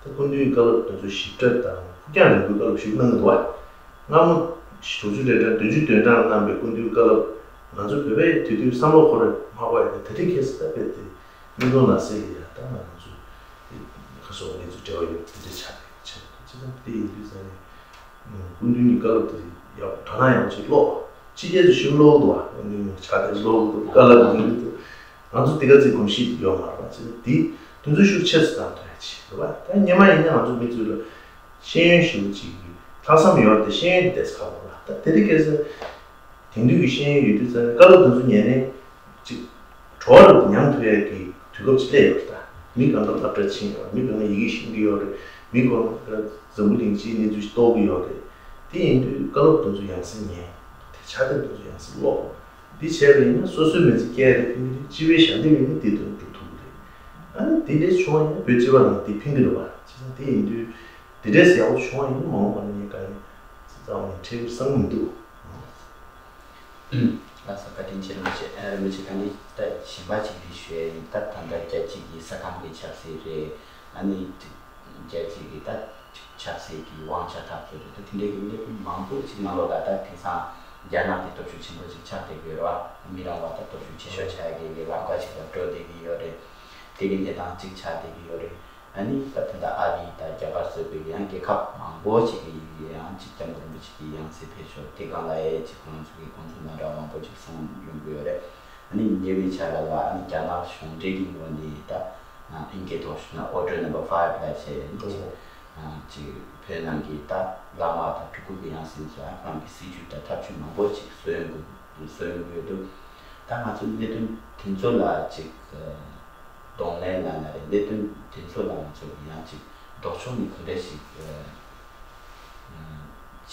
ད་སྐུ་མདུན་བཀའ་སློབ་དེ་ཚོ་ཞིབ་ཕྲ་དང་ཕུགས་རྒྱང་རིང་པོའི་བཀའ་སློབ་ཞིག་གནང་གི་འདུག་བ། སྔ་མོ་དྲུག་ཅུ་རེ་གྲངས་བདུན་ཅུ་དོན་གྲངས་གནང་པའི་སྐུ་མདུན་བཀའ་སློབ་ང་ཚོ་བོད་པས་དེ་དུས་བསམ་བློ་འཁོར་མ་དགོས་ཡ་དེ་ད་རེས་ཁ་སང་ད་དཔེ་དེ་སྨན་ཐུང་ནང་གསེས་ལ་ཡ་ད་ང་ཚོ་ཁ་སོགས་ངེད་ཚོ་འབྲེལ་བ་ཡོད་དེ་འདྲ་ཆགས་ཆགས་འདུག་བྱས་ཙང་དེ་ཡིན་དུས་ཙང་ནས། སྐུ་མདུན་གྱི་བཀའ་སློབ་དེ་ཡག་དོ་སྣང་ཡག་པོ་ཅིག་ཀློག་ཕྱི་རྒྱལ་ཚོ་ཞིབ་ཀློག་འདུག་བ། སྐུ་མདུན་ཕྱག་དེབ་ཀློག་འདུག་བཀའ་སློབ་འདུག་འདུག་ང་ཚོ་དེ་ག་ཚོད་གོམས་གཤིས་ཡོད་མ་རེད་བ། ཅི་འདི་དེ་ཚོ་ཤུགས་ཆེ་ཙམ་བཏང་ཐུབ་ཡ་ཅིག་རེད་བ། ད་སྔོན་མ་ཡིན་ན་ང་ཚོ་མི་ཚོས་ལ་ཤེས་ཡོན་ཞེ་པོ་ཅིག་གི་ལྷག་བསམ་ཡོད་དེ་ཤེས་ཡོན་དེ་ཁག་པོ་རེད་བ། ད་དེ་རིང་ཁ་སང་དེང་དུས་ཀྱི་ཤེས་ཡོན་ཡོད་དུས་ཙང་ནས་བཀའ་སློབ་དེ་ཚོ་ཉན་ནས་ཅིག་བྲོ་བ་རུ་ཉམས་ཐུབ་ཡས་ཀྱི་དུས་སྐབས་ཅིག་སླེབས་ཡོད་རེད་ད། མི་གང་ག་སློབ་གྲྭ་ཕྱིན་ཡོད་རེད། མི་གང་ག་ཡི་གེ་ཤེས་ཀྱི་ཡོད་རེད། མི་གང་ག་འཛམ་བུ་གླིང་སྤྱིའི་གནས་ཚུལ་ཞིག་རྟོགས་ཀྱི་ཡོད་རེད། དེ་ཡིན་དུས་བཀའ་སློབ་དེ་ཚོ་ཡང་སེ་ཉན། དེ་ཕྱག་དེབ་དེ་ཚོ་ཡང་སེ་ཀློག་འདི་བྱས་པ་ཡིན་ན་སོ་སོའི་མི་ཚེ་སྐྱེལ་རེ་ཕན་གྱི་རེད། སྤྱི་པའི་ཞབས་འདེགས་ཡིན་ན་དེ་དོན་འགྲུབ་ཐུབ་ཀྱི་རེད། ཨ་ནི་དེ་འདྲས་བྱུང་བ་ཡིན་ན་བོད་སྤྱི་པ་ལ་དེ་ཕན་གྱི་རེད་བ། བྱས་ཙང་དེ་ཡིན་དུས་དེ་འདྲས་ཡག་པོ་བྱུང་བ་ཡིན་ན་མ་འོངས་པ་ལ་ངས་དཀའ་ངལ་རྩ་བ་ནས་འཕྲད་ཀྱི་བསམ་གྱི་མི་འདུག་ལགས་སོ། བཀའ་དྲིན་ཆེ། རིན་པོ་ཆེ། ཨ། རིན་པོ་ཆེ་ག་ནས་ད་གཞན་པ་ཅིག་རེ་ཞུ་ཡ་ཡིན། ད་ད་ལྟ་རྒྱལ་སྤྱི་གི་ས་ཁང་གི་ཆབ་སྲིད་རེད། ཨ་ནི་རྒྱལ་སྤྱི་གི་ད་ཆབ་སྲིད་ཀྱི་དབང་ཆ་འཐབ་རྩོད་རེད། ད་དེ་འདྲའི་གི་གནད་དོན་མང་པོ་ཅིག་ནང་ལོགས་ལ་ད་དེང་སང་རྒྱ་ནག་གི་སྟོབས་ཤུགས་ཆེན་པོ་ཅིག་ཆགས་བསྡད་ཀྱི་ཡོད་རེད་བ། མི་རང་བ་ད་སྟོབས་ཤུགས་ཆེ་ཤོས་ཆགས་ཡ་གི་ལམ་ཁ་ཅིག་ལ་འགྲོ་བསྡད་ཀྱི་ཡོད་རེད། དེ་གི་གནས་སྟངས་ཅིག་ཆགས་བསྡད་ཀྱི་ཡོད་རེད། ཨ་ནི་ད་ད་ལྟ་ཨ་རི་དང་རྒྱ་གར་སོགས་པའི་ཡང་རྒྱལ་ཁབ་མང་པོ་ཞིག་གི་ཡང་ཅིག་སྐྱབས་མགོན་རིན་པོ་ཆེ་གི་ཡང་སྲིད་ཕེབས་ཕྱོགས་དེ་སྒང་ལ་ཡང་ཅིག་ཁོང་ཚོ་གི་དགོངས་ཚུལ་མ་འདྲ་བ་མང་པོ་ཅིག་གསུངས་ཡོང་གི་ཡོད་རེད། ཨ་ནི་ཉེ་བའི་ཆར་ལ་ཨ་ནི་རྒྱ་ནག་གཞུང་འབྲེལ་གྱི་ངོས་ནས་ད་ཨིན་སྐད་ཐོག་ཞུས་ན་Order Number Five ལ་བྱས་ཅིག་ཅིག་བོད་ནང་གི་ད་བླ་མ་དང་སྤྲུལ་སྐུ་གི་ཡང་སྲིད་ཚོ་ཁོང་གི་སྲིད་བྱུས་དང་ཐབས་བྱུས་མང་པོ་ཅིག་བཟོ་ཡོང་གི་བཟོ་ཡོང་གི་ཡོད་འདུག་ད་ང་ཚོ་གནད་དོན་དེ་ཚོ་ལ་ཅིག་གདོང་ལེན་ལ་ན་རེ་གནད་དོན་དེ་ཚོ་ལ་ང་ཚོ་ཡང་ཅིག་ལྡོག་ཕྱོགས་ནས་ག་འདྲ་ཞིག་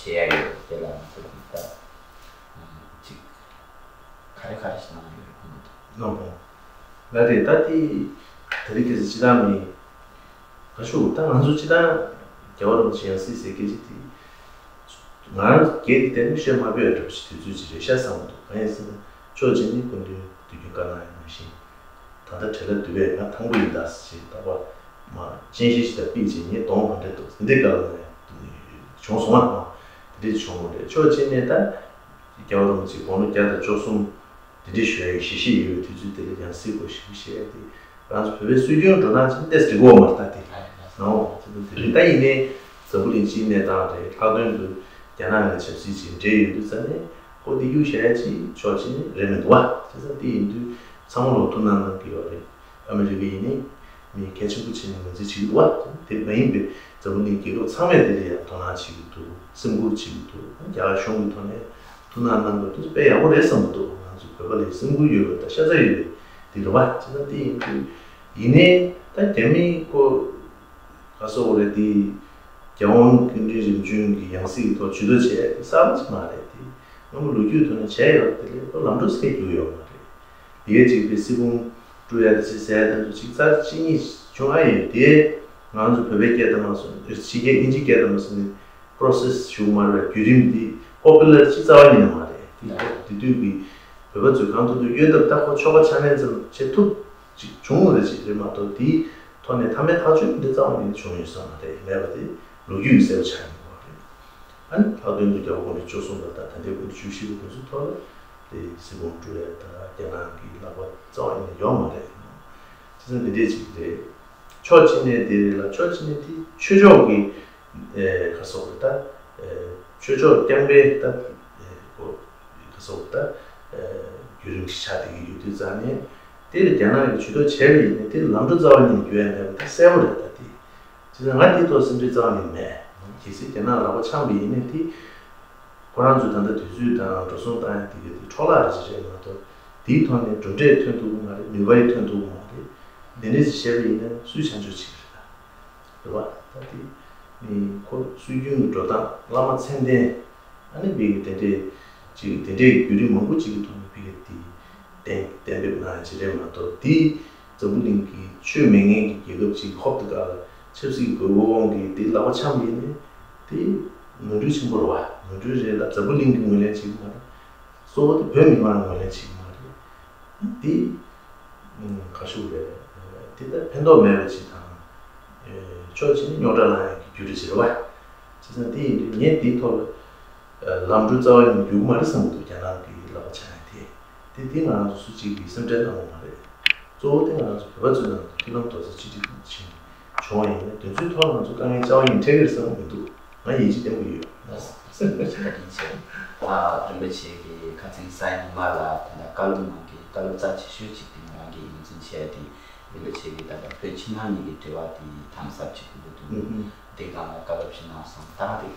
བྱེད་ཡ་ཡོད་དེ་ལ་ང་ཚོ་གི་ད་ཅིག་ག་རེ་ག་རེ་ཞིག་གནང་ཡ་ཡོད་རེད་ཁོང་གི་ད། ལགས་རེད། ད་དེ་དེ་རིང་ཁ་སང་སྤྱི་བཏང་མི་ག་ཞུ་ད་ང་ཚོ་སྤྱི་བཏང་རྒྱལ་བ་རིན་པོ་ཆེ་ཡང་སྲིད་ཟེར་སྐད་ཆ་དེ། ང་རང་སྒེར་གྱི་ཐད་ནས་བཤད་མ་ཕོད་ཡ་འདྲ་པོ་ཞིག་དུས་ཚོད་ཅིག་རེད་ཤག་བསམ་འདུག་གང་ཡིན་ཟེར་ན་ཕྱོགས་གཅིག་ནས་སྐུ་མདུན་དུས་རྒྱུན་བཀའ་གནང་ཡ་ནང་བཞིན་ད་ལྟ་བྲེལ་བ་འདུག་པས་ང་ཐང་པོ་ཡིན་ད་ཟེར་ཞིག་ད་པ་མ་སྤྱན་ཤེལ་ཞིག་ད་ཕུད་ཅིག་ངས་གདོང་ག་འདྲ་འདུག་འདི་འདྲའི་བཀའ་གནང་ཡ་བྱུང་སོང་ང་། དེ་འདྲས་བྱུང་བ་རེད། ཕྱོགས་གཅིག་ནས་ད་རྒྱལ་བ་རིན་པོ་ཆེ་དགུང་ལོ་བརྒྱ་དང་བཅུ་གསུམ་དེ་འདྲས་ཞུ་ཡ་ཡི་ཞལ་བཞེས་ཡོད་པའི་དུས་ཚོད་དེ་ལ་ཡང་སྲིད་སྐོར་ཞིབ་ཞུ་ཡ་དེ་རང་ཚོ་བོད་པའི་སྲོལ་རྒྱུན་འགྲོ་སྟངས་ཅིག་ཏོག་ཙམ་འགྲིག་གི་ཡོད་མ་རེད། ད་དེ་ནའོ་དེ་ཚོ་དེ་རེད། ད་ཡིན་ནའི་འཛམ་བུ་གླིང་སྤྱིའི་གནས་སྟངས་རེད། ལྷག་དོན་དུ་རྒྱ་ནག་གི་ཆབ་སྲིད་ཅིག་འདྲེས་ཡོད་དུས་ཙང་ནས་ཁོ་དེ་གཡུག་བཞག་ཡ་ཅིག་ཕྱོགས་གཅིག་ནས་རེད་མི་འདུག་བ། བྱས་ཙང་དེ་ཡིན་དུས་ཚང་མ་ལོག་ཐུགས་སྣང་གནང་གི་ཡོད་རེད། ཨ་མི་རི་ཀ་ཡིན་ནའི་ མི་གལ་ཆེན་པོ་བྱས་ནས་ངོས་འཛིན་བྱེད་ཀྱི་འདུག་བ། དེ་མ་ཡིན་པའི་འཛམ་བུ་གླིང་རྒྱལ་ཁབ་ཚང་མས་དེ་ལ་ཡང་དོ་སྣང་བྱེད་ཀྱི་འདུག་སེམས་ཁུར་བྱེད་ཀྱི་འདུག་རྒྱ་གར་གཞུང་གི་ཐོག་ནས་ཐུགས་སྣང་གནང་དགོས་དུས་དཔེ་ཡག་པོ་རེད་བསམ་གྱི་འདུག་ང་ཚོ་བོད་པ་ལ་སེམས་ཁུར་ཡོད་པ་དང་ཤ་ཚ་ཡོད་པའི་དེ་རེད་བ། བྱས་ན་དེ་ཡིན་དུས་ཡིན་ནའི་ད་རྒྱ་མིའི་སྐོར་ག་སོགས་རེད་དེ། རྒྱལ་དབང་སྐུ་ཕྲེང་རིམ་བྱོན་གྱི་ཡང་སྲིད་ཀྱི་ཐོག་ཇུས་གཏོགས་བྱས་གསར་པ་ཅིག་མ་རེད་དེ། སྔ་མོ་ལོ་རྒྱུས་ཐོག་ནས་བྱས་ཡོད་པ་དེ་ལས་ཁོ་ལམ་འགྲོ་ཟེར་རྒྱུ་ཡོད་མ་རེད། དེ་གཅིག་པའི་སྲིད་དབང་སྤྲོད་ཡ་དེ་ཅིག་ཟེར་ཡ་དེ་ཚོ་ཅིག་རྩར་གཅིག་གཉིས་བྱུང་ཨ་ཡོད་དེ། ང་ཚོ་བོད་པའི་སྐད་དང་མ་སོང་ཕྱི་རྒྱལ་དབྱིན་ཇིའི་སྐད་དང་མ་སོང་ནས་པྲོ་སེ་སི་ཞུགས་མ་རེད། བརྒྱུད་རིམ་འདི་པོ་པུ་ལར་ཅིག་རྩ་བ་ཉིད་ནས་མ་རེད། དེ་དེ་དུས་ཀྱི་བོད་པ་ཚོས་གང་ཐུབ་ཐུབ་གཡོལ་ཐབས་ད་ཁོ་ཆོལ་ཁ་ཆ་ནས་ཙམ་བྱེད་ཐུབ་ཅིག་བྱུང་བ་རེད་ཅིག་རེད་མ་གཏོགས་དེའི་ཐོག་ནས་མཐའ་མའི་ཐག་གཅོད་འདི་རྩ་བ་ཉིད་ནས་བྱུང་ཡོད་ས་མ་རེད། མེད་པ་དེ་ལོ་རྒྱུས་ཀྱི་གསལ་པོ་ཆགས་ཡོད་པ་རེད། ཨ་ནི་ལྷག་དོན་དུ་རྒྱལ་བ་དགུང་གྲངས་བཅུ་གསུམ་པ་དང་ད་ལྟའི་དགུང་གྲངས་བཅུ་བཞི་པ་དེ་ཚོའི་ཐོག་ལ་དེ་སྲིད་དབང་སྤྲོད་ཡ་དང་རྒྱ་ནག་གི་ལག་པ་རྩ་བ་ཉིད་ནས་ཡོད་མ་རེད། བྱས་ཙང་འདི་འདྲས་ཅིག་རེད། ཕྱོགས་གཅིག་ནས་དེ་རེད་ལ་ཕྱོགས་གཅིག་ནས་དེ་ཆོས་ཕྱོགས་ཀྱི་ཨེ་ག་སོགས་རེད་ད། ཨེ་ཆོས་ཕྱོགས་རྐྱང་པའི་ད་ཨེ་གོ་ག་སོགས་རེད་ད། ཨེ་བརྒྱུད་རིམ་ཞིག་ཆགས་བསྡད་ཀྱི་ཡོད་དུས་ཙང་ནས་དེ་ལ་རྒྱ་ནག་གིས་ཇུས་གཏོགས་བྱས་པ་ཡིན་ན་དེ་ལམ་འགྲོ་རྩ་བ་ཉིད་ནས་བསྐྱོད་ཡ་མེད་པ་དེ་གསལ་པོ་རེད་ད་དེ། བྱས་ཙང་ང་དེའི་ཐོག་སེམས་ཁྲལ་རྩ་བ་ནས་མེད། གལ་སྲིད་རྒྱ་ནག་ལག་པ་འཆང་བ་ཡིན་ན་དེ། ཁོ་རང་ཚོས་ད་ལྟ་དུས་ཚོད་དང་འགྲོ་སོང་བཏང་ཡ་དེ་ག་དེ་འཕྲོ་བརླག་རེ་ཞིག་རེད་མ་གཏོགས་དེའི་ཐོག་ནས་གྲུབ་འབྲས་ཐོན་ཐུབ་ཀྱི་མ་རེད། ནུས་པ་ཡང་ཐོན་ཐུབ་ཀྱི་མ་རེད། འདི་འདྲ་ཞིག་བྱས་པ་ཡིན་ན་སུས་ཆ་འཇོག་བྱེད་ཀྱི་རེད་ད། རེད་བ། ད་དེ་ནི་ཁོ་སྲོལ་རྒྱུན་གྱི་འགྲོ་སྟངས་བླ་མ་མཚན་ལྡན་ཨ་ནི་བི་གི་དེ་འདྲས་ཅིག་དེ་འདྲས་བརྒྱུད་རིམ་མང་པོ་ཅིག་གི་ཐོག་ནས་བི་གི་དེ་གཏན་གཏན་འབེབས་གནང་ཡ་ཅིག་རེད་མ་གཏོགས་དེ། འཛམ་བུ་གླིང་གི་ཆོས་མེད་མཁན་གྱི་རྒྱལ་ཁབ་ཅིག་ཧོབ་ཏེ་ག་ལ་ཆབ་སྲིད་ཀྱི་འོས་འོང་གི་དེ་ལག་པ་འཆང་ཡིན་ནས་དེ་ནོར་འཁྲུལ་ཆེན་པོ་རེད་བ། ནོར་འཁྲུལ་རེད་ལ་འཛམ་བུ་གླིང་གི་ངོས་ལེན་བྱེད་ཀྱི་མ་རེད། གཙོ་བོ་དེ་བོད་མི་མང་ངོས་ལེན་བྱེད་ཀྱི་མ་རེད། དེ་ཁ་ཤུགས་རེད། དེ་ལྟར་ཕན་ཐོགས་མེད་པ་ཅིག་དང་ཕྱོགས་གཅིག་ནས་རྙོག་དྲ་ལངས་ཡག་གི་རྒྱུ་རེད་ཟེར་བ། བྱས་ཙང་དེ་ཡིན་དུས་ངས་དེའི་ཐོག་ལ། ལམ་འགྲོ་རྩ་བ་ནས་འགྱུར་མ་རེད་བསམ་གྱི་འདུག་རྒྱ་ནག་གི་ལག་པ་འཆང་ཡ་དེ། དེ་དེ་ང་རང་ཚོ་སུ་གཅིག་གིས་སེམས་ཁྲལ་གནང་བ་མ་རེད། གཙོ་བོ་དེ་ང་རང་ཚོ་བོད་པ་ཚོའི་ནང་དུ་མཐུན་ལམ་རྡོག་རྩ་གཅིག་སྒྲིལ་བྱུང་བ་ཡིན་ན་དེ་ཚོའི་ཐོག་ང་ཚོ་དཀའ་ངལ་རྩ་བ་ཉིད་འཕྲད་ཀྱི་རེད་བསམ་གྱི་མི་འདུག་ང་ཡིད་ཆེས་བརྟན་པོ་ཡོད། ད་སེམས་ཁྲལ་བྱེད་ཀྱི་ཆེ། ད་རིན་པོ་ཆེ་གི་ཁ་ཚིག་གསན་ཉི་མ་ལ་ད་ལྟ་བཀའ་སློབ་གནང་གི་བཀའ་སློབ་རྩ་ཆེ་ཤོས་གཅིག་དེ་ང་རང་གིས་ངོས་འཛིན་བྱས་ཏེ་རིན་པོ་ཆེ་གི་ད་ལྟ་བོད་ཕྱི་ནང་གཉིས་ཀྱི་འབྲེལ་བ་དེ་དམ་ཟབ་བྱེད་དགོས་ཀྱི་འདུག་དེ་སྒང་ལ་བཀའ་སློབ་ཞིག་གནང་སོང་ད་དེ།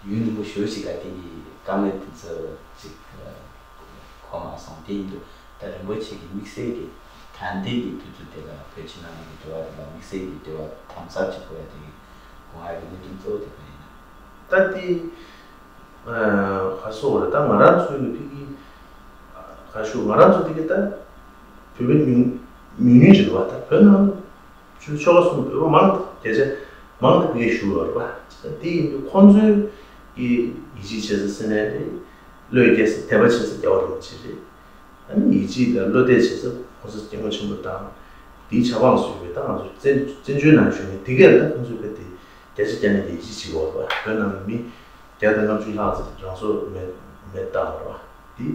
ཡུན་རིང་པོ་ཞེ་པོ་ཞིག་ལ་དེ་གི་དཀའ་ངལ་དེ་ཚོ་ཅིག་གོ་མ་སོང་། དེ་ཡིན་དུས་ད་རིན་པོ་ཆེ་གི་དམིགས་བསལ་གྱི་ད་ལྟའི་གི་དུས་ཚོད་དེ་ལ་བོད་ཕྱི་ནང་གཉིས་ཀྱི་འབྲེལ་བ་དེ་ལ་དམིགས་བསལ་གྱི་འབྲེལ་བ་དམ་ཟབ་ཅིག་དགོས་ཡ་དེ་གི་དགོངས་ཡ་གི་གནད་དོན་གཙོ་བོ་དེ་ག་ཡིན་ན། ད་དེ་ག་སོགས་རེད། ད་ང་རང་ཚོའི་གི་ཕི་གི་ག་ཞུ་ང་རང་ཚོ་དེ་གི་ད་བོད་པའི་ཉུང་ཉུང་ཉུང་ཅིག་རེད་བ། ད་བོད་ནང་ཆོལ་ཆོལ་ཁ་གསུམ་བོད་པ་མང་བརྒྱ་ཆ་མང་དུ་ཕ་གིར་བཞུགས་ཡོད་རེད་པ། དེ་ཡིན་དུས་ཁོང་ཚོའི་གི་ཡིད་ཆེས་བྱེད་ས་ཟེར་ནའི་རེད། བློས་འགེལ་ས་དད་པ་བྱེད་ས་རྒྱལ་བ་རིན་པོ་ཆེ་རེད། ཨ་ནི་ཡིད་ཆེས་དང་བློ་གཏད་བྱེད་ས་ཁོང་ཚོ་སྐྱེ་བོ་ཆེན་པོ་དང་དེའི་ཆབ་འབངས་སུ་ཡོད་པའི་ད་ང་ཚོ་བཙན་བཙན་བྱོལ་ནང་བཞུགས་ནས་དེ་གས་ལ་ཁོང་ཚོའི་ཕ་དེ་བརྒྱ་ཆ་བརྒྱ་ནས་ཡིད་ཆེས་བྱེད་ཀྱི་ཡོད་རེད་པ། བོད་ནང་ལ་མི་བརྒྱ་དང་ལྔ་བཅུ་ལྷག་ཙམ་རང་སྲོག་མེ་མེ་བཏང་བ་རེད་པ། དེ་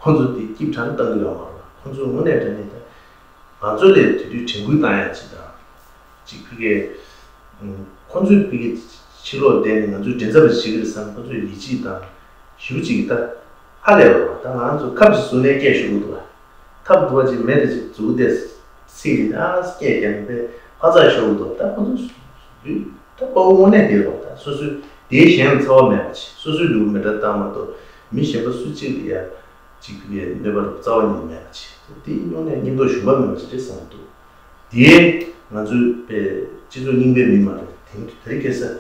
ཁོང་ཚོ་དེ་སྐྱིད་དྲན་བཏང་གི་ཡོད་མ་རེད་པ། ཁོང་ཚོ་དངོས་གནས་དྲང་གནས་ད། ང་ཚོ་ལས་དེ་དུས་དྲན་སྐུལ་བཏང་ཡ་ཅིག་དང་། ཅིག་ཕ་གིའི། ཁོང་ཚོས་ཕ་གིའི་ཕྱི་ལོགས་བསྡད་ནས་ང་ཚོའི་མགྲིན་ཚབ་པ་ཞིག་བྱེད་ཀྱི་རེད་བསམ་ཁོང་ཚོས་ཡིད་ཆེས་དང་། ཞེ་པོ་ཅིག་ད། ཧ་ལས་པ་རེད་པ། ད་ང་ཚོ་ཁབ་ཅིག་བཟུང་ནས་སྐད་ཤོར་གི་འདུག་པ། ཐབ་རྡོ་བ་ཅིག་མེ་དེ་ཅིག་འཛུགས་ཏེ། ཚིག་རེ་ཨ་སྐད་རྒྱབ་ནས་ཕར་ཚགས་ཤོར་གི་འདུག་ད་ཁོང་ཚོ། ད་དཔའ་བོ་དངོས་གནས་དེ་རེད་པ། ད་སོ་སོའི་དེའི་གཞན་ལ་འཚེ་བ་མེད་པ་ཅིག་སོ་སོའི་ལུས་མེ་དྲག་བཏང་མ་གཏོགས་མི་གཞན་པ་སུ་གཅིག་ལ་ཡ། གཅིག་པུ་ཡའི་གནོད་པ་རྩ་བ་ཉིད་མེད་པ་བྱས། དེ་སྨྱུང་གནས་སྙིང་སྟོབས་ཞུམ་པ་མེད་པ་ཞིག་རེད་བསམ་གྱི་འདུག་དེའི་ང་ཚོའི་པའི་སྤྱི་ཚོགས་རྙིང་པའི་མི་མ་རེད། དེང་དུས་དེ་རིང་ཁ་སང་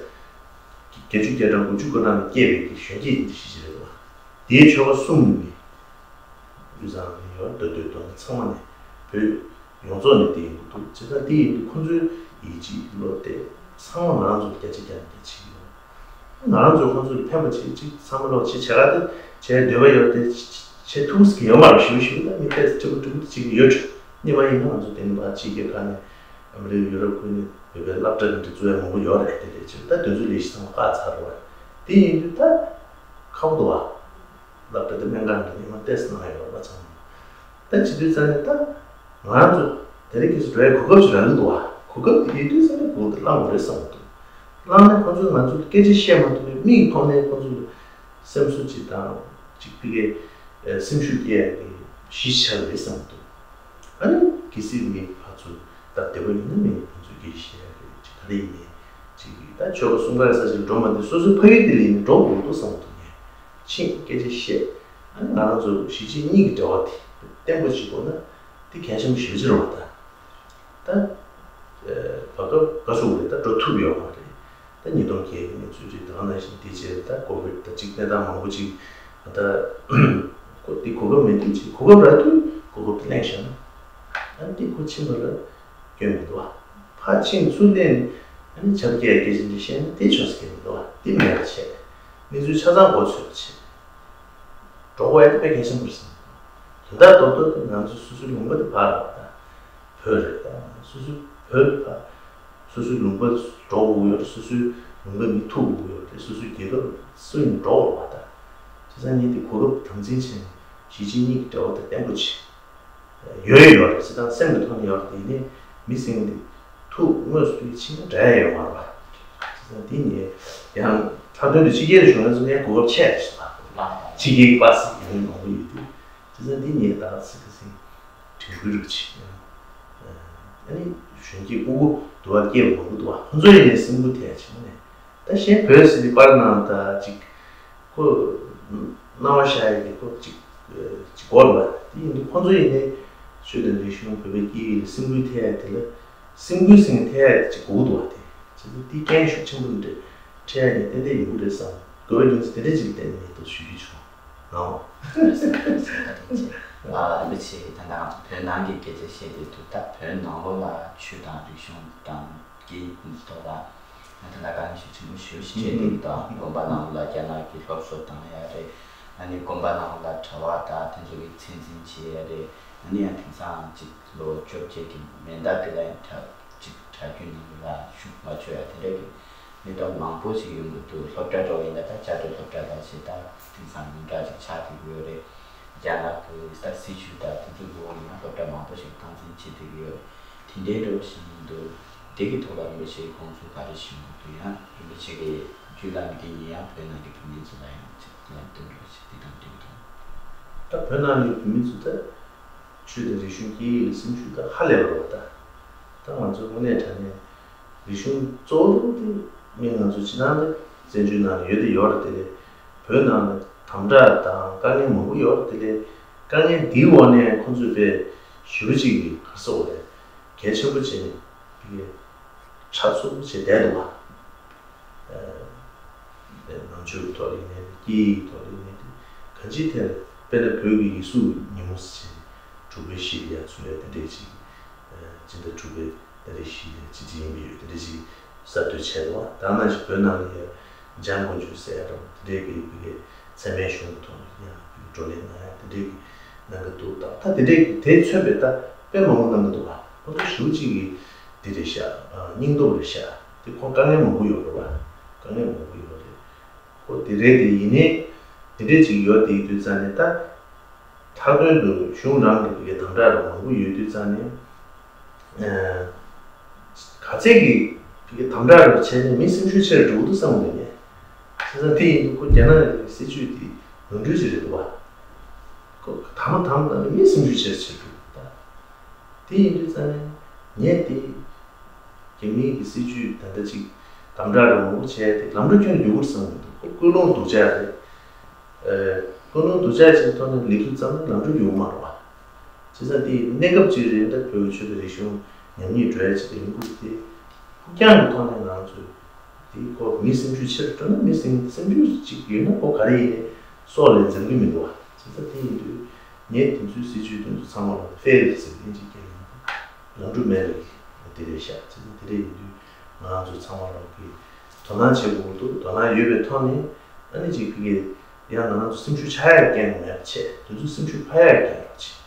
བརྒྱད་ཅུ་གྱ་གྲངས་དགུ་བཅུ་གོ་གྲངས་ལ་སྐྱེས་པའི་གི་གཞོན་སྐྱེས་འདི་ཞིག་རེད་བ། དེའི་ཆོལ་ཁ་གསུམ་ནས་དབུས་གཙང་ནས་ཡོད་མདོ་སྟོད་མདོ་སྨད་ཚང་མ་ནས་བོད་ཡོངས་རྫོགས་ནས་དེ་ཡིན་གྱི་འདུག་བྱས་ཙང་དེ་ཡིན་དུས་ཁོང་ཚོའི་ཡིད་ཆེས་བློ་གཏད་ཚང་མ་ང་རང་ཚོ་བརྒྱ་ཆ་བརྒྱ་ནས་བརྒྱ་ཆ་ཡོད། ང་རང་ཚོས་ཁོང་ཚོ་ལ་ཕན་པ་བྱེད་ཅིག་བསམ་བློ་ཅིག་བྱེད་ག་དེ་བྱེད་འདོད་པ་ཡོད་དེ་བྱེད་ཐུབ་ཀྱི་ཡོད་མ་རེད། ཞུ་ཞུ་ད་མི་ཐེ་ཚོམ་ཅིག་ཡོད་ཅིག་ཉི་མ་ཡིན་ན་ང་ཚོ་དེ་ནི་ཕར་ཕྱི་རྒྱལ་ཁག་ནས་ཨ་མི་རི་ཀ་ཡུ་རོབ་ཁུལ་ནས་བོད་པའི་སློབ་གྲྭ་འདི་འཛུགས་ཡ་མང་པོ་ཡོད་རེད། དེ་རེད་ཅིག་ད་དེ་ཚོའི་ལས་གཞི་ཚང་མ་བཀག་ཚར་བ་དེ་ཡིན་དུས་ད་ཁག་པོ་འདུག་བ། སློབ་གྲྭ་དེ་སྨན་ཁང་འདི་ཉི་མ་ཏོག་ཙམ་ནང་ཡོད་རེད་བ་ཚང་མ། ད་བྱེད་དུས་ཙང་ནས་ད་ང་རང་ཚོ་དེ་རིང་ཁ་སང་འགྲོ་ཡའི་གོ་སྐབས་ཤིག་རག་གི་འདུག་བ། གོ་སྐབས་དེ་ཡོད་དུས་ཙང་ནས་གོང་དུ་བླངས་དགོས་རེད་བསམ་གྱི་འདུག་བླངས་ནས་ཁོང་ཚོས་ང་ཚོ་སྐད་ཆ་བཤད་མ་ཐུབ་པའི་མིག་མཐོང་ནས་ཁོང་ཚོ་ལ་སེམས་གསོ་ཅིག་དང་ཅིག་ཕ་གིའི་སེམས་ཤུགས་སྐྱེད་ཡ་གི་གཞི་ཆགས་རེད་བསམ་གྱི་འདུག་ཨ་ནི་གལ་སྲིད་ངས་ཕར་ཚུར་ ད་བདེ་པོ་ཡིན་ན་མིན་ན་ང་ཚོས་སྐད་ཆ་བཤད་ཡ་རེད། ཅིག་ག་རེ་ཡིན་ནའི་ཅིག་ད་ཆོལ་ཁ་གསུམ་ཀ་ས་ཆར་འགྲོ་མ་འདི་སོ་སོའི་ཕ་ཡུལ་དེ་ལ་ཡིན་ན་འགྲོ་དགོས་འདུག་བསམ་འདུག་ངས་ཕྱིན་སྐད་ཆ་བཤད། ཨ་ནི་ང་རང་ཚོ་གཞིས་བྱེས་གཉིས་ཀྱི་འབྲེལ་བ་དེ་བརྟན་པོ་བྱེད་དགོས་ན་དེ་གལ་ཆེན་པོ་ཞེ་པོ་ཅིག་རེད་བ། ད་ད་བར་སྐབས་ག་ཚོད་རེད། ད་འགྲོ་ཐུབ་ཡོད་མ་རེད། ད་ཉིས་སྟོང་བརྒྱད་ཀྱི་ནས་ཚུད་དུས་ད་ག་ནང་བཞིན་དེ་རྗེས་ད་ཀོ་བིད་ད་ཅིག་གནས་སྟངས་མང་པོ་ཅིག་ད་ཁོ་དེ་གོ་སྐབས་མེད་དུས་ཅིག་གོ་སྐབས་རག་དུས་གོ་སྐབས་དེ་གླེང་བཞག་ན། ཨ་ནི་དེ་ཁོ་ཕྱིན་པ་ལ་སྐྱོན་མི་འདུག་བ། ཕར་ཕྱིན་ཚུར་སླེབས་ཨ་ནི་ཆབ་རྒྱལ་སྐད་ཆ་འདི་བཤད་ན་དེ་ཆོག་ས་གལ་མི་འདུག་བ། དེ་མེད་པ་བྱས། གནས་ཚུལ་ཆ་ཚང་མགོ་ཚོས་པ་བྱས། འགྲོ་དགོས་ཡ་དེ་དཔེ་གལ་ཆེན་པོ་རེད་བསམ་གྱི་འདུག་དོན་དག་རྡོག་རྡོག་དེ་ང་ཚོ་སོ་སོའི་ལུང་པ་དེ་ཕར་རེད་ད། བོད་རེད་ད། སོ་སོའི་བོད་ཕ། སོ་སོའི་ལུང་པ་འགྲོ་དགོས་ཡོད་རེད། སོ་སོའི་ལུང་པ་མི་ཐུག་དགོས་ཡོད་རེད། སོ་སོའི་རྒྱལ་ཁབ་སུ་ཡིན་འགྲོ་དགོས་པ་ད། བྱས་ཙང་ངས་དེ་གོ་སྐབས་དམ་འཛིན་བྱས་ནས་གཞིས་བྱེས་གཉིས་ཀྱི་འབྲེལ་བ་དེ་བརྟན་པོ་བྱས། ཡོད་ཡོད་རེད། བྱས་ཙང་སེམས་ཀྱི་ཐོག་ནས་ཡོད་རེད། དེ་ནས་མི་ཟེར་མཁན་དེ་ཐུག་དངོས་སུ་ཐུག་ཕྱིན་ན་འདྲ་ཡ་ཡོད་མ་རེད་པ། བྱས་ཙང་དེ་ནས་ཡང་མཐའ་དོན་དུ་ཕྱི་རྒྱལ་དུ་བྱུང་ན་ཚོ་ངས་གོ་སྐབས་ཆེ་རེད་ཟེར་བ། ཕྱི་རྒྱལ་གྱི་པ་སི་ཡོང་མཁན་མང་པོ་ཡོད་དུས། བྱས་ཙང་དེ་ནས་ད་ཚིག་གི་སེང་། དྲན་སྐུལ་རུ་ཆེ། ཨ་ནི་གཞོན་སྐྱེས་སྤུ་གུ་དུ་བ་སྐྱེས་པ་མང་པོ་འདུག་བ། ཁོ་ཚོ་ཡིན་ནའི་སེམས་ཁུར་ཐེབས་བྱུང་ནས། ད་གཞན་བོད་ཟེར་ནས་པར་ནང་ད་ཅིག་ཁོ་སྣང་བ་ཤར་ཡ་གི་ཁོ་ཅིག་ཅིག་གོ་ར་བ། དེ་ཡིན་དུས་ཁོ་ཚོ་ཡིན་ནའི་ཆོས་དང་རིག་གཞུང་བོད་པའི་སྐད་ཡིག་ལ་སེམས་ཁུར་ཐེབས་ཡ་དེ་ལ་སེམས་ཁུར་ཟེར་ནས་ཐེབས་ཡ་ཅིག་དགོས་ཀྱི་འདུག་བ། དེ་བྱས་ཙང་དེ་རྐྱེན་ཤུགས་ཆེན་པོ་འདྲ་འཕྲད་ཡ་ནི་ཏན་ཏན་ཡོང་གི་རེད་བསམ། དགོས་པའི་རྒྱུ་མཚན་དེ་འདྲ་ཅིག་གཏན་ནས་མེད་འདུག་ཞུ་རྒྱུ་བྱུང་། ལགས་འོང་། ཨ་རིན་པོ་ཆེ་ད་ལྟ་བོད་ནང་གི་སྐད་ཆ་བཤད་དེ་འདུག་ད་བོད་ནང་ལོགས་ལ་ཆོས་དང་རིག་གཞུང་དང་སྐད་ཡིག་ཐོག་ལ་ང་ད་ལྟ་དཀའ་ངལ་ཤུགས་ཆེན་པོ་ཞེ་པོ་ཞིག་འཕྲད་དེ་འདུག་དགོན་པ་ནང་ལ་རྒྱ་ནག་གི་སློབ་གསོ་བཏང་ཡ་རེད། ཨ་ནི་དགོན་པ་ནང་ལ་གྲྭ་པ་དང་དེ་ཚོ་གི་ཚད་འཛིན་བྱེད་ཡ་རེད། ཨ་ནི་ཡང་དེང་སང་ཅིག་ལོ་བཅོ་བརྒྱད་ཀྱི་མེ་མདའ་དེ་ལ་ཡང་གྲྭ་ཅིག་གྲྭ་རྒྱུན་ནང་ལ་ཞུགས་མ་ཆོག་ཡ་དེ་འདྲ་གི་གནས་སྟངས་མང་པོ་ཞིག་ཡོང་གི་འདུག་སློབ་གྲྭ་འགྲོ་ཡིན་ན་ད་བཅའ་སྒྲིག་སློབ་གྲྭ་ལ་ཞེ་ད་དེང་སང་ཉུང་དྲགས་ཅིག་ཆགས་ཀྱི་ཡོད་རེད། རྒྱ་ནག་གི་ད་སྲིད་བྱུས་དང་དེ་ཚོ་འགྲོ་ཡིན་ན་སློབ་གྲྭ་མང་པོ་ཞིག་སྟངས་འཛིན་བྱེད་བསྡད་ཀྱི་ཡོད་རེད། དེ་འདྲའི་འགྲོ་བཞིན་འདུག་དེ་གི་ཐོག་ལ་རིན་པོ་ཆེའི་དགོངས་ཚུལ་ག་རེ་ཞུ་གི་འདུག་ཡང་རིན་པོ་ཆེ་གི་བརྒྱུད་ལམ་འདི་ཡིན་ཡང་བོད་ནང་གི་བོད་མི་ཚོ་ལ་ཡང་ཅིག་ལམ་སྟོན་རོགས་ཞེས་དེ་དང་འབྲེལ་གྱི་འདུག་ད་བོད་ནང་གི་བོད་མི་ཚོ་ད་ཆོས་དང་རིག་གཞུང་སྐད་ཡིག་ལ་སེམས་ཤུགས་ད་ཧ་ལས་པ་རེད་པ། ད་ད་ང་ཚོ་དངོས་གནས་དྲང་གནས་རིག་གཞུང་གཙོ་བོ་དེ་མི་ང་ཚོ་ཕྱི་ནང་ལ་བཙན་བྱོལ་ནང་ལ་ཡོད་དེ་ཡོད་རེད། དེ་ལས་བོད་ནང་ལ་དམ་དྲག་དང་དཀའ་ངལ་མང་པོ་ཡོད་རེད། དེ་ལས་དཀའ་ངལ་འདིའི་འོག་ནས་ཁོང་ཚོས་དཔེ་ཞེ་པོ་ཅིག་གི་ག་རེ་ཟེར་དགོས་རེད། གལ་ཆེན་པོ་བྱས་ནས་དེ་གའི་ཁྲག་འཚུབ་བྱས་བསྡད་འདུག་བ། ནང་ཆོས་ཀྱི་ཐོག་ལ་ཡིན་ནའི་སྐད་ཡིག་གི་ཐོག་ལ་ཡིན་ནའི་གང་ཅིའི་ཐད་དཔེར་ན་བོད་ཀྱི་ཡིག་གཟུགས་ཉིན་མོ་ཟེར་དྲུག་པའི་གཞི་ལ་ཡ་ཚུར་ཡ་དེ་འདྲས་ཅིག་སྤྱི་ཟླ་དྲུག་པའི་ཏ་རིག་བཞི་ལ་སྤྱི་ཟླ་ཡིན་པའི་ཡོད་དེ་འདྲས་ཅིག་གསར་གཏོད་བྱས་འདུག་བ། ད་ནང་བཞིན་བོད་ནང་ལ་ཡ་འཇང་དགུན་ཆོས་ཟེར་ཡ་རང་དེ་འདྲས་ཀྱི་བི་གའི་ཚད་མའི་གཞུང་གི་ཐོག་ལ་ཡ་བི་གའི་བགྲོ་གླེང་གནང་ཡ་དེ་འདྲས་ཀྱི་གནང་གི་འདུག་ད་ད་དེ་འདྲས་ཀྱི་དེ་མཚོན་པའི་ད་དཔེ་མང་པོ་གནང་གི་འདུག་བ། ཁོ་ཚོ་ཞེ་པོ་ཅིག་གི་འདི་རེད་ཤག་ཨ། སྙིང་སྟོབས་རེད་ཤག་དེ་ཁོ་དཀའ་ངལ་མང་པོ་ཡོད་རེད་བ། དཀའ་ངལ་མང་པོ་ཡོད་རེད། ཁོ་དེ་རེད་དེ་ཡིན་ནའི་དེ་འདྲས་ཅིག་ཡོད་དེ་ཡིན་དུས་ཙང་ནས་ད། མཐའ་དོན་དུ་གཞུང་རང་གི་བི་གའི་དམ་དྲག་རང་མང་པོ་ཡོད་དུས་ཙང་ནས། ཨ། ག་ཚད་ཀྱི་བི་གའི་དམ་དྲག་རང་བྱས་ནས་མི་སེམས་ཤུགས་ཆེར་འགྲོ་གི་འདུག་བསམ་གི་འདུག་ངས། བྱས་ཙང་དེ་ཡིན་དུས་ཁོ་རྒྱ་ནག་གི་སྲིད་བྱུས་དེ་ནོར་འཁྲུལ་ཅིག་རེད་འདུག་བ། ཁོ་དམ་དམ་ལ་ནི་མི་སེམས་ཤུགས་ཆེར་ཆེར་འགྲོ་གི་འདུག་ད། དེ་ཡིན་དུས་ཙང་ནས་ངས་དེ་རྒྱ་མིའི་གི་སྲིད་བྱུས་ད་ལྟ་ཅིག་དམ་དྲག་རང་མང་པོ་བྱས་ཏེ་ལམ་འགྲོ་ཁྱོན་ནས་རྒྱུག་གི་རེད་བསམ་གི་འདུག་ཁོ་ཀུན་སློང་སྡུག་ཅག་རེད། ཨ། ཀུན་སློང་སྡུག་ཅག་ཅིག་ཐོག་ནས་ལས་འགུལ་བརྩམས་ན་ལམ་འགྲོ་རྒྱུག་མ་རེད་བ། བྱས་ཙང་དེ་གནས་སྐབས་ཅིག་རེད། ད་བོད་ཀྱི་ཆོས་དང་རིག་གཞུང་ཉམས་ཉེས་འགྲོ་ཡ་ཅིག་ཡིན་དགོས་ཏེ། ཕུགས་རྒྱང་གི་ཐོག་ནས་ང་ཚོས་དེ་ཁོ་མི་སེམས་ཤུགས་ཆེར་འགྲོ་ན་མི་སེམས་སེམས་ཤུགས་ཅིག་ཡོད་ན་ཁོ་ག་རེ་ཡིན་ནའི་སྲོག་ལས་འཛེམ་གྱི་མི་འདུག་བ། བྱས་ཙང་དེ་ཡིན་དུས་ངས་དེ་ཚོའི་སྲིད་བྱུས་དེ་ཚོ་ཚང་མ་ལ་ཧྥེལ་ཟེར་ཨིན་ཇི་སྐད་ནང་ལམ་འགྲོ་མེད་པའི་དེ་རེད་ཤག་བྱས་ཙང་དེ་འདྲ་ཡིན་དུས་ང་ཚོ་ཚང་མ་ལ་གི་དོ་སྣང་བྱེད་དགོས་འདུག་དོ་སྣང་ཡོད་པའི་ཐོག་ནས་ཨ་ནི་ཅིག་གི་ཡང་ང་ཚོ་སེམས་ཤུགས་ཆག་ཡ་རྐྱེན་མེད་པ་བྱས། དེ་ཚོ་སེམས་ཤུགས་འཕར་ཡ་རྐྱེན་རོགས་བྱས།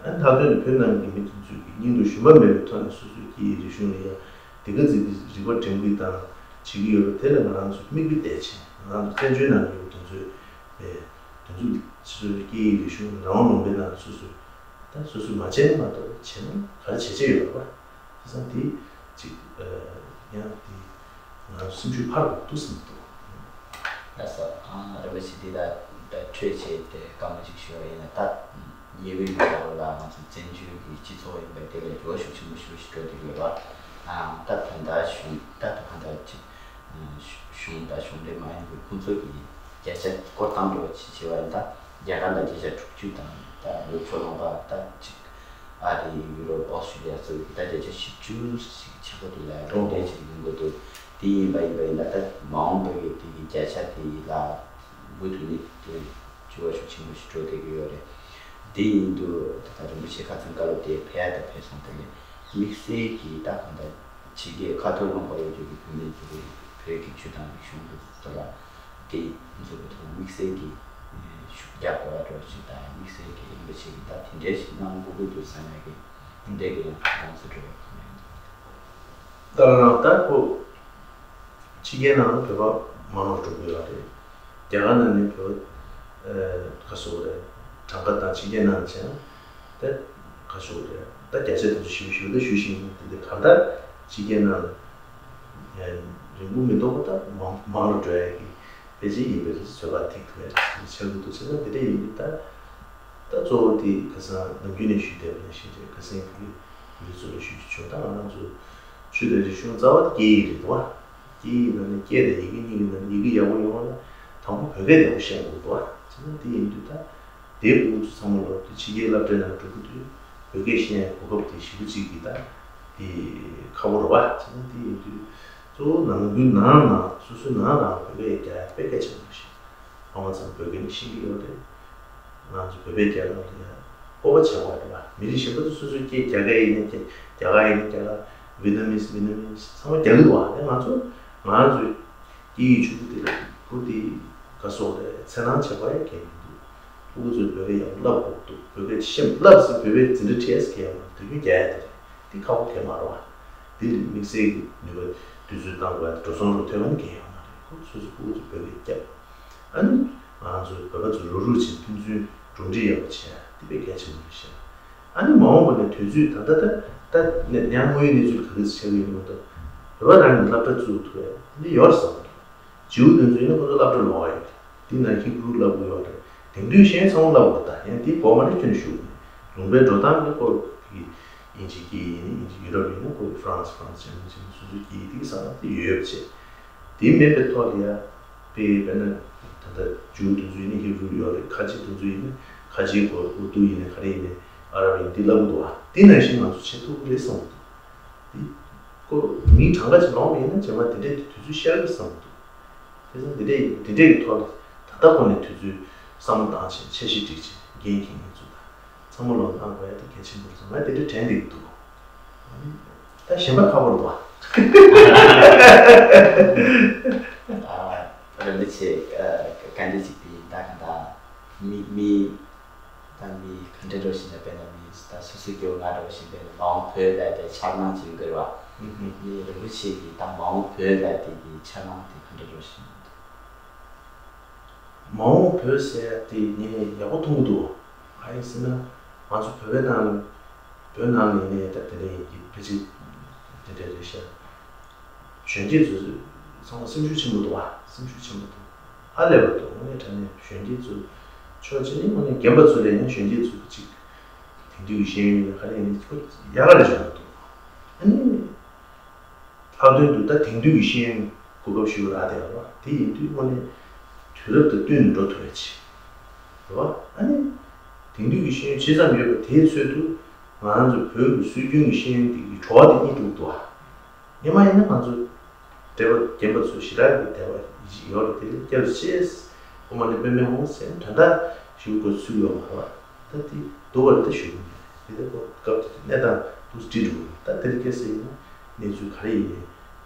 ཨ་ནི་མཐའ་དོན་དུ་བོད་ནང་གི་མི་དེ་ཚོས་ཀྱི་སྙིང་སྟོབས་ཞུམ་པ་མེད་པའི་ཐོག་ནས་སོ་སོའི་སྐད་ཡིག་རིག་གཞུང་ལ་ཡང་དེ་ག་ཙམ་གྱི་རིག་པ་སྒྲིམ་གྱི་དང་བྱེད་ཀྱི་ཡོད་པ་དེ་ལ་ང་རང་ཚོས་མིག་དཔེ་བལྟས་བྱས། ང་རང་ཚོ་བཙན་བྱོལ་ནང་ཡོད་པ་དེ་ཚོས་དེ་ཚོ་སོ་སོའི་སྐད་ཡིག་རིག་གཞུང་རང་དབང་ལུང་པའི་ནང་སོ་སོས་ད་སོ་སོས་མ་བྱས་ན་མ་གཏོགས་བྱས་ན་ག་རེ་བྱེད་བྱེད་ཡོད་རེད་པ། བྱས་ཙང་དེ་ཅིག་ཡང་དེ་ང་རང་ཚོ་སེམས་ཤུགས་འཕར་དགོས་འདུག་བསམ་འདུག་ལགས་སོ། ཨ། རིན་པོ་ཆེ་འདི་ལ་ད་འཕྲོས་བྱས་ཏེ་བཀའ་མོལ་ཅིག་ཞུ་བ་ཡིན་ན་ད། ཉེ་བའི་ལོ་ལ་ང་ཚོ་བཙན་བྱོལ་གྱི་སྤྱི་ཚོགས་ཡིན་པ་དེ་ལ་འགྱུར་བ་ཤུགས་ཆེན་པོ་ཞིག་འགྲོ་བསྡད་ཡོད་པ། ད་བོད་ཟླ་གཞུང་ད་ད་བོད་ཟླ་གཅིག་གཞུང་དང་གཞུང་འབྲེལ་མ་ཡིན་པའི་ཁོང་ཚོ་གི་བརྒྱ་ཆ་སྐོར་བཏང་འགྲོ་བ་ཅིག་བྱས་པ་ཡིན་ད། རྒྱ་གར་ལ་བརྒྱ་ཆ་དྲུག་ཅུ་དང་ད་ལོ་ཕྱོགས་ལོང་པ་ད་གཅིག་ཨ་རི། ཡུ་རོབ། ཨོ་སི་ཀྲི་ལི་ཡ་སོགས་ཀྱི་ད་བརྒྱ་ཆ་བཞི་བཅུ་ཞིག་ཆག་སྒོ་དེ་ལ་རོགས་འདྲེན་བྱེད་ཀྱི་ཡོང་གི་འདུག་དེ་ཡིན་པ་ཡིན་པ་ཡིན་ན་ད་མ་འོངས་པའི་དེ་གི་བརྒྱ་ཆ་དེ་ལ་མུ་མཐུད་ནས་དེ་འགྱུར་བ་ཤུགས་ཆེན་པོ་ཞིག་འགྲོ་བསྡད་ཀྱི་ཡོད་རེད། དེ་ཡིན་དུས་ད་ལྟ་རིན་པོ་ཆེ་ཁ་སང་བཀའ་སློབ་དེ་ཕེབས་ཡ་ད་ཕེབས་སོང་། དེ་ལས་དམིགས་བསལ་གྱི་ད་གང་ལྟར་ཕྱི་རྒྱལ་ཁ་ཐོར་ལུང་པ་ཡོད་རྒྱུ་གི་བོད་མི་ཚོ་བོད་ཀྱི་ཆོས་དང་རིག་གཞུང་དུ་དུ་ལ་དེ་ཚོ་གི་ཐོག་དམིགས་བསལ་གྱི་ཤུགས་རྒྱག་དགོས་པ་འདྲ་ཞིག་དང་། དམིགས་བསལ་གྱི་རིན་པོ་ཆེ་གི་ད་དེ་འདྲའི་ཞིག་གནང་དགོས་ཀྱི་འདུག་བསམ་ཡ་གི་དེ་འདྲའི་གི་ཡང་དགོངས་ཚུལ་འགྲོ་ཡོད་ཁོ་ན་ཡིན། ད་ལྟ་ད་ཁོ་ཕྱི་རྒྱལ་ནང་ལ་བོད་པ་མང་རུ་འགྲོ་གི་ཡོད་རེད། རྒྱ་གར་ནང་ནས་བོད་པ་ག་སོགས་རེད། གྲངས་ཀ་དང་ཕྱི་རྒྱལ་ནང་བྱས་ན་ད་ག་སོགས་རེད། ད་བརྒྱ་ཆ་དེ་ཚོ་ཞིབ་ཞིབ་ད་ཞུ་ཤེས་ཀྱི་མེད། དེ་འདྲ་གང་ལྟར་ཕྱི་རྒྱལ་ནང་ལ་རིང་པོ་མི་ཐོགས་པ་ད་མང་མང་རུ་འགྲོ་ཡ་གི་ཕལ་ཆེར་ཡིན་པའི་རེད། ཚོད་དཔག་ཐིག་ཐུབ་ཡ་ཆགས་ཀྱི་འདུག་ཟེར་ན་དེ་འདྲ་ཡིན་གྱི་ད། ད་གཙོ་བོ་དེ་ཁ་སང་ནམ་རྒྱུན་ནས་ཞུས་བསྡད་པ་ནང་བཞིན་རེད། ཁ་སང་བོད་རིགས་ཚོ་ལ་ཞུ་རྒྱུ་བྱུང་། ད་ང་རང་ཚོ་ཆོས་དང་རིག་གཞུང་རྩ་བ་དེ་སྐད་ཡིག་རེད་དོ། སྐད་ཡིག་ནང་ནས་སྐད་དང་ཡི་གེ་གཉིས་ཀྱི་ནང་ནས་ཡི་གེ་ཡག་པོ་ཡོང་བ་ན་དང་པོ་བོད་སྐད་ཡག་པོ་ཤེས་དགོས་དོ། བྱས་ན་དེ་ཡིན་དུས་ད་དེའི་ཕྲུ་གུ་ཚོ་ཚང་མ་ལོ་དེ་ཕྱི་རྒྱལ་སློབ་གྲྭའི་ནང་འགྲོ་གི་དུས་བོད་སྐད་ཤེས་ཡ་གོ་སྐབས་དེ་ཞེ་པོ་ཅིག་གི་ད་དེ་ཁག་པོ་རེད་བ། བྱས་ན་དེ་ཡིན་དུས་གཙོ་བོ་ནང་ཁུལ་ནང་ནང་སོ་སོའི་ནང་ནང་བོད་སྐད་རྒྱག་ཡ་དཔེ་གལ་ཆེན་པོ་རེད། ཕ་མ་ཚང་བོད་སྐད་ནི་ཤེས་ཀྱི་ཡོད་རེད། ང་ཚོ་བོད་པའི་རྒྱལ་ཁབ་ལ་ཡང་སྤོབས་པ་བྱེད་དགོས་རེད་པ། མི་རིགས་གཞན་པ་ཚོ་སོ་སོའི་སྐད། རྒྱ་སྐད་ཡིན་ན་རྒྱ་རྒྱ་གར་ཡིན་ན་རྒྱ་གར། ཝི་ཏི་ནམ་མིས་ཝི་ཏི་ནམ་མིས་ཚང་མ་རྒྱག་གི་འདུག་བ། ང་ཚོ་ང་ཚོའི་སྐད་ཡིག་ཕྲུ་གུ་དེ་ལ་ཕྲུ་གུ་དེ་ག་སོགས་རེད། འཚེར་སྣང་བྱེད་དགོས་ཡ་གལ་མི་འདུག་ཕྲུ་གུ་ཚོས་བོད་སྐད་ཡག་པོ་བསླབ་དགོས་འདུག་བོད་སྐད་ཤེས་བསླབ་ཟིན་བོད་སྐད་འཛིན་གྲྭ་ཁྲིད་ཡ་ཟེར་གྱི་ཡོད་མ་རེད། དུས་རྒྱུན་རྒྱག་ཡ་དེ་རེད། འདི་ཁག་པོ་གང་ཡང་མ་རེད་བ། འདི་ལ་དམིགས་བསལ་གྱི་ནུས་པ་དུས་ཚོད་བཏང་དགོས་ཡ་དེ་འགྲོ་སོང་རུ་ཐོན་པ་ནི་གང་ཡང་མ་རེད། ཁོ་སོ་སོ་ཕྲུ་གུ་ཚོ་བོད་སྐད་རྒྱབ། ཨ་ནི་ང་ཚོ་བོད་པ་ཚོ་རུག་རུག་བྱས་ཕན་ཚུན་གྲུབ་འབྲས་ཡག་པོ་བྱས་ཡ་དེ་དཔེ་གལ་ཆེན་པོ་རེད་ཤག་ཨ་ནི་མ་འོངས་པ་ནས་དུས་ཚོད་ད་ལྟ་ད་ད་ནས་ཡང་དངོས་ཡོད་གནས་ཚུལ་ག་འདྲ་ཆགས་ཀྱི་ཡོད་མེད་མ་གཏོགས་བོད་པ་རང་གིས་སློབ་གྲྭ་བཙུགས་ཐུབ་ཡ་འདི་ཡོད་རེད་བསམ་གྱི་འདུག་བྱིའུ་དེ་ཚོ་ཡིན་ན་ཁོ་ཚོ་སློབ་གྲྭ་ལོག་ཡོད་རེད། དེ་ན་ཧི་བྷུ་རུ་བསླབ་དགོས་ཡོད་རེད། དེང་དུས་གཞན་ཚང་མ་བསླབ་དགོས་རེད། ད་ཡང་དེའི་འགོ་མ་ནས་ཁྱོན་ནས་ཞུགས་ནས་ལུང་པའི་འགྲོ་སྟངས་ནི་ཁོ་གི་དབྱིན་ཇིའི་སྐད་ཡིག་ཡིན་ན་དབྱིན་ཇི། ཡུ་རོབ་ཡིན་ན་ཁོ་གི་ཧྥ་རན་སི་ཧྥ་རན་སི། ཇར་མ་ཇར་མ་ནི། སོ་སོའི་སྐད་ཡིག་དེ་གི་ས་ནང་དེ་ཡོད་ཡོད་བྱས། དེ་མིན་པའི་ཐོག་ལ་ཡ་དཔེ་དཔེར་ན་ད་ལྟ་བྱིའུ་དེ་ཚོ་ཡིན་ན་ཧི་བྷུ་རུ་ཡོད་རེད། ཁ་ཆེ་དེ་ཚོ་ཡིན་ན་ཁ་ཆེའི་སྐོར་ཨུར་དུ་ཡིན་ན་ག་རེ་ཡིན་ན་ཨ་རབ་ཡིན་དེ་བསླབ་གི་འདུག་བ། དེ་ནང་བཞིན་ང་ཚོ་བྱེད་ཐུབ་ཀྱི་རེད་བསམ་གི་འདུག་འདི་ཁོ་མིའི་གྲངས་ཀ་ཅིག་ལོངས་པ་ཡིན་ན་རྗེས་མ་དེ་འདྲའི་དུས་ཚོད་ཤར་གི་བསམ་གི་འདུག་དེ་ཚོ་འདི་འདྲའི་འདི་འདྲའི་གི་ཐོག་ལ་ད་ལྟ་ཁོ་ནས་དུས་ཚོད་བསམ་བློ་བཏང་བྱས་འཆར་གཞི་སྒྲིག་བྱས་འགན་འཁྱེར་མཁན་ཚོ་དང་ཚང་མ་ལོ་གནང་དགོས་ཡ་དེ་གལ་ཆེན་པོ་རེད་བསམ། ང་དེ་འདྲའི་དྲན་བསྡད་ཀྱི་འདུག་ད་གཞན་པ་ཁག་པོ་རེད་འདུག་བ། རིན་པོ་ཆེ་བཀའ་འདྲི་གཅིག་དེ་ཡིན། ད་ག་ད་མི་མི་ད་མི་ག་འདྲ་འགྲོ་བཞིན་ན། དཔེར་ན་མི་ད་སོ་སོའི་སྐྱེ་བོ་ང་འདྲ་བཞིན། དཔེར་ན་མ་འོངས་བོད་ལ་དེ་འཆར་སྣང་ཅིག་ཡོད་རེད་བ། མི་རིན་པོ་ཆེ་གིས་ད་མ་འོངས་བོད་ལ་དེ་གི་འཆར་སྣང་དེ་ག་འདྲ་འགྲོ་བཞིན་ཡོད། མ་འོངས་བོད་ཟེར་ཡ་དེ་ངས་ཡག་པོ་མཐོང་གི་འདུག་གང་ཡིན་ཟེར་ན་ང་ཚོ་བོད་པའི་ནང་ལ་བོད་ནང་ལ་ཡིན་ནའི་ད་དེ་འདྲ་ཡིན་གྱི་ཕལ་ཆེར་དེ་འདྲ་རེད་ཤག་གཞོན་སྐྱེས་ཚོ་ཚང་མ་སེམས་ཤུགས་ཆེན་པོ་འདུག་བ། སེམས་ཤུགས་ཆེན་པོ་འདུག་ཧ་ལས་པ་འདུག་དངོས་གནས་དྲང་གནས་གཞོན་སྐྱེས་ཚོ་ཕྱོགས་གཅིག་ནས་དངོས་གནས་རྒན་པ་ཚོ་ལས་ཡང་གཞོན་སྐྱེས་ཚོ་གཅིག་དེང་དུས་ཀྱི་ཤེས་ཡོན་ཡིན་ན་ག་རེ་ཡིན་ན་ཁོ་ཡག་ག་རེ་བྱུང་འདུག་ཨ་ནི་ལྷག་དོན་དུ་ད་དེང་དུས་ཀྱི་ཤེས་ཡོན་གོ་སྐབས་ཞུ་རག་དེ་ཡོད་རེད་བ། དེ་ཡིན་དུས་དངོས་གནས་དུས་རབས་དང་བསྟུན་ནས་འགྲོ་ཐུབ་ཡ་ཆེ་རེད་བ། ཨ་ནི་དེང་དུས་ཀྱི་ཤེས་ཡོན་ཇི་ཙམ་ཡོད་པ་དེའི་ཚོད་དུ་ང་རང་ཚོ་བོད་ཀྱི་སྲོལ་རྒྱུན་གྱི་ཤེས་ཡོན་དེ་གི་བྲོ་བ་དེ་རྙེད་ཐུབ་འདུག་བ། སྔོན་མ་ཡིན་ན་ང་ཚོ་འདས་པ་རྒན་པ་ཚོ་ཞེ་དྲག་གི་འདས་པ་ཡོད་རེད། དེ་ལ་སྐྱབས་རྗེ་ཁོ་མ་ནི་པདྨའི་ཧོང་ཟེར་ན་དོན་དག་ཞིག་གོ་ཚུལ་ཡོད་མ་རེད་བ། ད་དེ་སྡུག་པ་རེད། ད་ཞུ་གི་མེད། དེ་ལྟ་བུ་སྐབས་དེ་གནས་སྟངས་འདུག་སེ་འགྲིག་འགྲོ་གི་མེད། ད་དེ་རིང་ཁ་སང་ཡིན་ན་གནས་ཚུལ་ག་རེ་ཡིན་ནའི་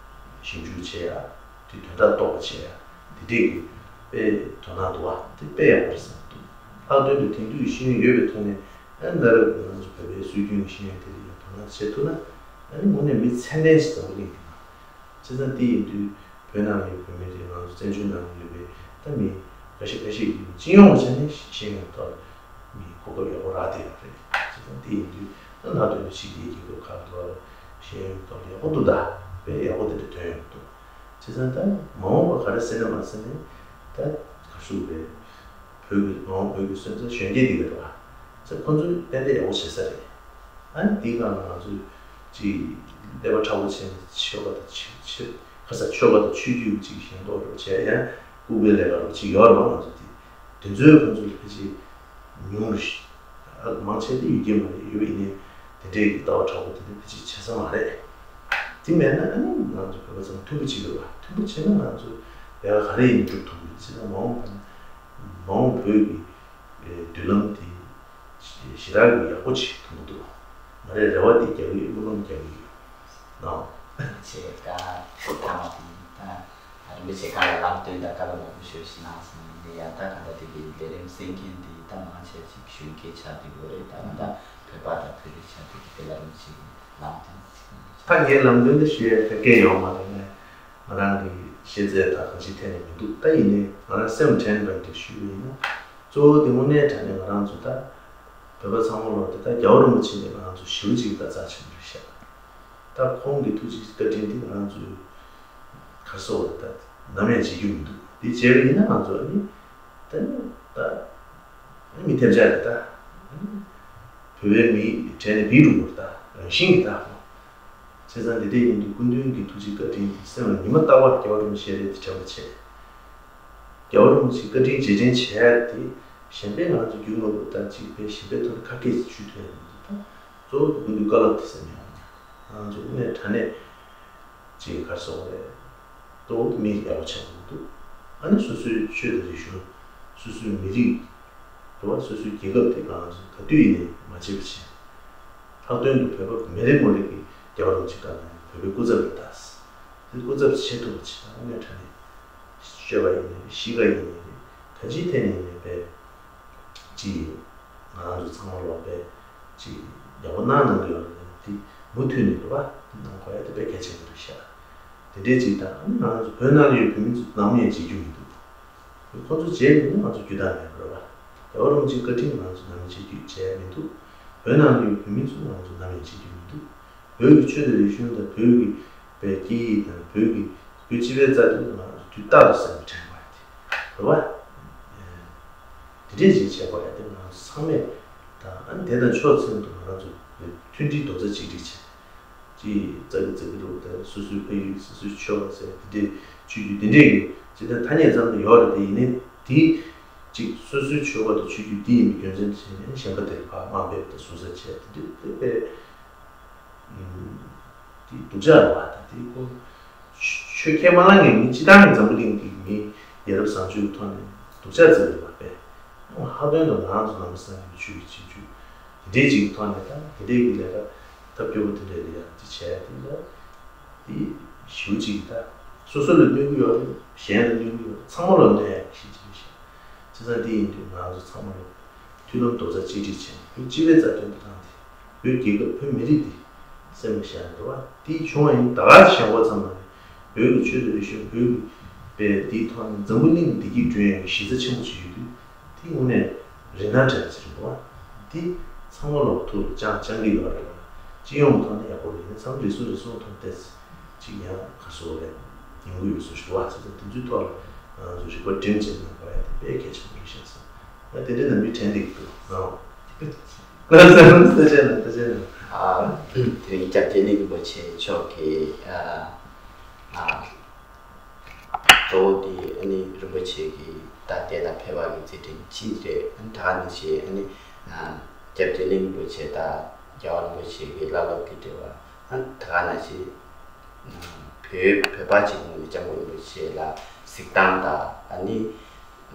ཞིབ་འཇུག་བྱེད་ཡ། དེ་དོན་དག་རྟོགས་པ་བྱེད་ཡ། དེ་འདྲས་ཀྱི་དཔེ་དོ་སྣང་འདུག་བ། དེ་དཔེ་ཡག་པོ་རེད་བསམ་གྱི་འདུག་ལྷག་དོན་དུ་དེང་དུས་ཀྱི་ཤེས་ཡོན་ཡོད་པའི་ཐོག་ནས་ཨ་ནི་ད་རེས་ང་ཚོ་བོད་པའི་སྲོལ་རྒྱུན་གྱི་ཤེས་ཡོན་དེ་ལ་ཡང་དོ་སྣང་བྱེད་ཐུབ་ན་ཨ་ནི་དངོས་གནས་མི་ཚད་ལྡན་ཞིག་འཛམ་བུ་གླིང་འདི་ན། བྱས་ཙང་དེ་ཡིན་དུས་བོད་ནང་ཡོད་བོད་མི་རེད། ང་ཚོ་བཙན་བྱོལ་ནང་ཡོད་པའི་ད་མི་འགའ་ཤས་འགའ་ཤས་ཀྱིས་སྤྱི་ཡོངས་ཀྱི་ཆ་ནས་ཤེས་ཡོན་ཐོག་མི་གོ་སྐབས་ཡག་པོ་རག་བསྡད་ཡོད་རེད། བྱས་ཙང་དེ་ཡིན་དུས་ད་ལྷག་དོན་དུ་ཕྱི་རྒྱལ་རྒྱལ་ཁབ་ཁག་ཏུ་ཤེས་ཡོན་ཐོག་ཡག་པོ་འདུག་ད་དཔེ་ཡག་པོ་དེ་འདྲ་ཐོན་ཡོང་གི་འདུག་བྱས་ཙང་ད་མ་འོངས་པ་ག་རེ་ཟེར་ན་མ་ཟེར་ནས་ད་ག་ཟེར་དགོས་རེད། བོད་ཀྱི་མ་འོངས་བོད་ཀྱི་སོན་རྩ་གཞོན་སྐྱེས་འདི་ག་རེད་བ། ཁོ་ཚོས་ཏན་ཏན་ཡག་པོ་བྱེད་ས་རེད། ཨ་ནི་དེའི་སྒང་ལ་ང་ཚོས་ཅིག་ཀླད་པ་མཁྲེགས་པོ་བྱས་ནས་ཆོས་པ་དང་ཆོས་ཆོས་ཁ་ས་ཆོས་པ་དང་ཆོས་བརྒྱུད་ཅིག་ཞེན་ཁོག་རོགས་བྱས། ཡང་ལྐུགས་པའི་ལས་ཀ་རོགས་ཅིག་ཡོད་རེད་བ། ང་ཚོ་དེ་དེ་ཚོའི་ཁོ་ཚོ་ལ་ཕལ་ཆེར་ཉུང་རུ་ཞིག་ཨ་མང་ཆེ་དེ་ཡོད་ཀྱི་མ་རེད། ཡོད་པ་ཡིན་ནའི་དེ་འདྲའི་གི་ལྟ་བ་མཁྲེགས་པོ་དེ་འདྲ་ཕལ་ཆེར་བྱེད་ས་མ་རེད། དེ་མེད་ན་ཨ་ནི་ང་ཚོ་བོད་པ་ཚང་མ་མཐུན་པོ་བྱེད་དགོས་པ། མཐུན་པོ་བྱས་ན་ང་ཚོ་ལས་ཀ་ག་རེ་ཡིན་སྒྲུབ་ཐུབ་ཀྱི་རེད། བྱས་ཙང་མ་འོངས་པ་ན་མ་འོངས་བོད་ཀྱི་མདུན་ལམ་དེ་ཞེ་དྲག་གི་ཡག་པོ་ཅིག་མཐོང་གི་འདུག་ང་རའི་རེ་བ་དེ་རྒྱག་གི་ཡོད། སྨོན་ལམ་རྒྱག་གི་ཡོད། ནའོ། ཆེ་ཀ་ཐང་དེ་ད་རིན་པོ་ཆེ་གང་ལ་ལམ་སྟོན་དང་བཀའ་སློབ་མང་པོ་ཞུ་ཞིག་གནང་སོང་། ཡིན་ནའི་ཡང་ད་ག་ད་དེ་གི་ལས་རིམ་གསན་མཁན་དེ་ད་མང་ཆེ་ཅིག་གཞོན་སྐྱེས་ཆགས་བསྡད་ཡོད་རེད། ད་ག་ད་བོད་པ་དང་བོད་རིགས་ཆགས་བསྡད་ཀྱི་དེ་ལ་རིན་པོ་ཆེ་གི་ལམ་སྟོན་ད་ངས་ལམ་སྟོན་དེ་ཞུ་ཡས་ད་སྐད་ཡོད་མ་རེད། ངས་ང་རང་གི་ཤེས་ཚད་དང་གང་ཅིའི་ཐད་ནས་མི་འདུག་ད་ཡིན་ནའི་ང་རང་སེམས་དྲན་པ་འདྲ་ཞུས་པ་ཡིན་ན། གཙོ་བོ་དེ་དངོས་གནས་དྲང་གནས་ང་རང་ཚོ་ད་བོད་པ་ཚང་མ་ལོ་དེ་ད་རྒྱལ་བ་རིན་པོ་ཆེ་ནས་ང་རང་ཚོ་ཞེ་པོ་ཅིག་ད་རྩ་ཆེན་པོ་རེད་ཤག་ད་ཁོང་གི་ཐུགས་རྗེ་བཀའ་དྲིན་དེ་ང་རང་ཚོས་ག་རེ་ཟེར་དགོས་རེད། ད་ནམ་ཡང་བརྗེད་རྒྱུ་མི་འདུག་དེ་བརྗེད་པ་ཡིན་ན་ང་ཚོ་ཨ་ནི་ད་ནི་ད་ཨ་ནི་མི་ཐེབས་ཆག་རེད། ད་ཨ་ནི་བོད་པའི་མིའི་གྲས་ནས་བིད་འགྲོ་དགོས་རེད། ད་རང་བཞིན་གྱི་ད་བྱས་ཙང་དེ་འདྲ་ཡིན་དུས་སྐུ་མདུན་གྱི་ཐུགས་རྗེ་བཀའ་དྲིན་དེ་སེམས་ལ་ཉི་མ་རྟག་པར་རྒྱལ་བ་རིན་པོ་ཆེ་རེད་དེ་དྲན་པ་བྱེད། རྒྱལ་བ་རིན་པོ་ཆེའི་བཀའ་དྲིན་རྗེས་དྲན་བྱས་ཏེ་གཞན་པའི་ང་ཚོ་རྒྱུ་དངོས་པོ་དང་གཅིག་པའི་གཞན་པའི་ཐོག་ནས་ཁ་སྐད་ཅིག་ཞུ་ཐུབ་ཡ་མི་འདུག་ད་གཙོ་བོ་སྐུ་མདུན་བཀའ་སློབ་དེ་སེམས་ཡོང་ང་ཚོ་དངོས་གནས་དྲང་གནས་ཅིག་ག་རེ་ཟེར་དགོས་རེད། གཙོ་བོ་མི་ཡག་པོ་ཆགས་ཀྱི་མི་འདུག་ཨ་ནི་སོ་སོའི་ཆོས་དང་རིག་གཞུང་། སོ་སོའི་མི་རིགས། རེད་བ། སོ་སོའི་རྒྱལ་ཁབ་དེ་ང་ཚོ་ག་དུས་ཡིན་ནའི་མ་བརྗེད་པ་བྱས། ལྷག་དོན་དུ་བོད་པ་མི་རེ་ངོ་རེ་གིས་རྒྱལ་བ་རིན་པོ་ཆེ་བཀའ་གནང་ནས་བོད་པའི་སྐུ་ཚབ་རེད་ད། དེ་སྐུ་ཚབ་བྱེད་ཐུབ་པ་བྱེད་ད། དངོས་གནས་དྲང་གནས་སྤྱོད་པ་ཡིན་ནའི་རེད། གཤིས་ཀ་ཡིན་ནའི་རེད། ག་ཅིའི་ཐད་ནས་ཡིན་ནའི་རེད། ཅིག་ང་རང་ཚོ་ཚང་མ་ལོག་པས་ཅིག་ཡག་པོ་གནང་གནང་གི་ཡོད་རེད། དེ་མུ་མཐུད་ནས་རེད་བ། དེ་གནང་དགོས་ཡ་དེ་དཔེ་གལ་ཆེན་པོ་རེད་ཤག་དེ་འདྲས་ཅིག་དང་། ཨ་ནི་ང་རང་ཚོ་བོད་ནང་ལ་ཡོད་བོད་མི་ཚོ་ནམ་ཡང་བརྗེད་རྒྱུ་མི་འདུག་ཁོ་ཚོ་བརྗེད་ཡོང་ན་ང་ཚོ་རྒྱུ་དག་མེད་པ་རེད་བ། རྒྱལ་བ་རིན་པོ་ཆེའི་བཀའ་དྲིན་ང་ཚོ་ནམ་ཡང་བརྗེད་རྒྱུ་བརྗེད་ཡ་མི་འདུག་བོད་ནང་ལ་ཡོད་བོད་མི་ཚོ་ང་ཚོ་ནམ་ཡང་བརྗེད་རྒྱུ་མི་འདུག་བོད་ཀྱི་ཆོས་དང་རིག་གཞུང་དང་བོད་ཀྱི་པའི་སྐད་ཡིག་དང་བོད་ཀྱི་བོད་སྤྱི་པའི་རྩ་དོན་ལ་ང་ཚོ་དུས་རྟག་ཏུ་སེམས་པ་དྲན་དགོས་ཡ་དེ་རེད་བ། དེ་འདྲས་ཅིག་བྱེད་དགོས་ཡ་དེ་ང་ཚོ་ཚང་མས་དང་། ཨ་ནི་དེ་དང་ཕྱོགས་མཚུངས་དུ་ང་རང་ཚོ་མཐུན་སྒྲིལ་རྡོག་རྩ་གཅིག་སྒྲིལ་བྱས། ཅིག་ཙག་གི་ཙག་གི་རུ་དང་། སོ་སོའི་ཕ་ཡུལ། སོ་སོའི་ཆོས་པ་ཟེར་དེ་འདྲའི་ཆོས་བརྒྱུད་དེ་འདྲའི་གི་ཅི་ད་ཐ་སྙད་ཙམ་དུ་ཡོད་རེད། དེ་ཡིན་ནའི་དེ་ཅིག་སོ་སོའི་ཆོས་པ་དང་ཆོས་བརྒྱུད་དེ་ཡིན་པའི་རྒྱུ་མཚན་བྱས་ནས་གཞན་པ་དེར་ཕར་དམའ་འབེབས་དང་ཟུར་ཟ་བྱས་དེ་འདྲའི་དེ་དཔེ་དེ་སྡུག་ཅག་རེད་བ། ད་དེ་ཁོ་ཆོས་ཁས་མ་བླངས་མཁན་མི་སྤྱི་བཏང་གི་འཛམ་བུ་གླིང་གི་མི་ཡ་རབས་བཟང་སྤྱོད་ཀྱི་ཐོག་ནས་སྡུག་ཅག་བརྩི་བ་རེད་བ། དཔེ་ལྷག་དོན་དུ་ང་རང་ཚོ་ནང་པ་སངས་རྒྱས་པའི་ཆོས་ཀྱི་སྤྱི་ཚོགས་དེ་འདྲའི་ཅིག་གི་ཐོག་ནས་ད་དེ་འདྲའི་གི་ལས་ཀ་ཐབས་སྐྱོ་པོ་དེ་འདྲ་ལ་ཡང་ཅིག་བྱས་དེ་ལ་དེ་ཞེ་པོ་ཅིག་ད་སོ་སོ་ལ་གནོད་ཀྱི་ཡོད་རེད། གཞན་ལ་གནོད་ཀྱི་ཡོད་རེད། ཚང་མ་ལ་གནོད་ཡ་གི་གཞི་ཅིག་རེད་ཤག་བྱས་ཙང་དེ་ཡིན་དུས་ང་རང་ཚོ་ཚང་མ་ལ་མཐུན་ལམ་རྡོག་རྩ་གཅིག་སྒྲིལ་བྱས་ནས་བོད་སྤྱི་པའི་རྩ་དོན་དུ་བཏང་སྟེ་བོད་རྒྱལ་ཁབ་བོད་མི་རིགས་འདི་སེམས་ལ་བཞག་ནས་འགྲོ་བ། དེ་བྱུང་བ་ཡིན། ད་ག་ཞང་པོ་ཚང་མ་ནས་བོད་ཀྱི་ཆོས་དང་རིག་གཞུང་། བོད་ཀྱི་པའི་འདིའི་ཐོག་ནས་འཛམ་བུ་གླིང་གི་བདེ་སྐྱིད་བསྐྲུན་ཡག་གི་གཞི་རྩ་ཆེན་པོ་ཅིག་ཡོད་དུས། དེ་དངོས་གནས་རིན་ཐང་བྲལ་ཟེར་འགྲོ་བ། དེ་ཚང་མ་ལོག་ཐུགས་ལ་བཅངས་བཅངས་ཀྱི་ཡོད་རེད་བ། སྤྱི་ཡོངས་ཐོག་ནས་ཡག་པོ་རེད། ཡིན་ན་ཚང་མ་རེ་ཟུང་རེ་ཟུང་ཐོག་ཏེ་ཅིག་ཡང་ག་རེ་ཟེར་དགོས་རེད། ཡོང་གི་ཡོད་བཟོ་ཞིག་འདུག་བ། བྱས་ཙང་དེ་ཚོའི་ཐོག་ལ་ང་ཚོ་རིག་པ་སྒྲིམ་བྱས་གནང་དགོས་ཡ་དེ་དཔེ་གལ་ཆེན་པོ་རེད་ཤག་བསམ། ང་དེ་འདྲའི་ནང་མི་དྲན་བསྡད་ཀྱི་འདུག་ཨང་། ལགས་སོ། ཐུགས་རྗེ་གནང་། ཐུགས་རྗེ་གནང་། ཨ། དེ་རིང་སྐྱབས་རྗེ་གླིང་རིན་པོ་ཆེ་མཆོག་གིས་ཨ་ཨ་གཙོ་བོ་དེ་ཨ་ནི་རིན་པོ་ཆེ་གིས་ད་དེ་ལ་ཕེབས་པ་གི་རྩེད་འགྲན་གཅིག་རེད། ཨ་ནི་ད་ག་ནང་བཞིན་ཨ་ནི་ཨ་སྐྱབས་རྗེ་གླིང་རིན་པོ་ཆེ་དང་རྒྱལ་བ་རིན་པོ་ཆེ་གི་བླ་སློབ་ཀྱི་འབྲེལ་བ། ཨ་ནི་ད་ག་ནང་བཞིན་བོད་བོད་པ་གཅིག་ངོས་ནས་སྐྱབས་མགོན་རིན་པོ་ཆེ་ལ་གཟིགས་སྟངས་དང་། ཨ་ནི་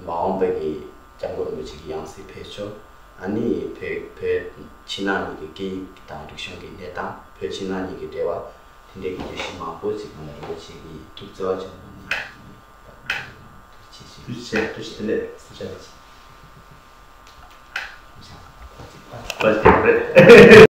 མ་འོངས་པ་གི་སྐྱབས་མགོན་རིན་པོ་ཆེ་གི་ཡང་སྲིད་ཕེབས་ཕྱོགས། ཨ་ནི་བོད་བོད་ཕྱི་ནང་གཉིས་ཀྱི་སྐད་ཡིག་དང་རིག་གཞུང་གི་གནས་སྟངས། བོད་ཕྱི་ནང་གཉིས་ཀྱི་འབྲེལ་བ། དེ་འདྲའི་གི་བརྗོད་གཞི་མང་པོ་ཅིག་ང་ལ་རིན་པོ་ཆེ་གིས་ཐུགས་བརྩེ་བ་ཆེན་པོ་གནང་། ཐུགས་རྗེ་ཆེ། ཐུགས་རྗེ་ཆེ། ཐུགས་རྗེ་ཆེ། ཐུགས་རྗེ་ཆེ། བཀའ་དྲིན་ཆེ།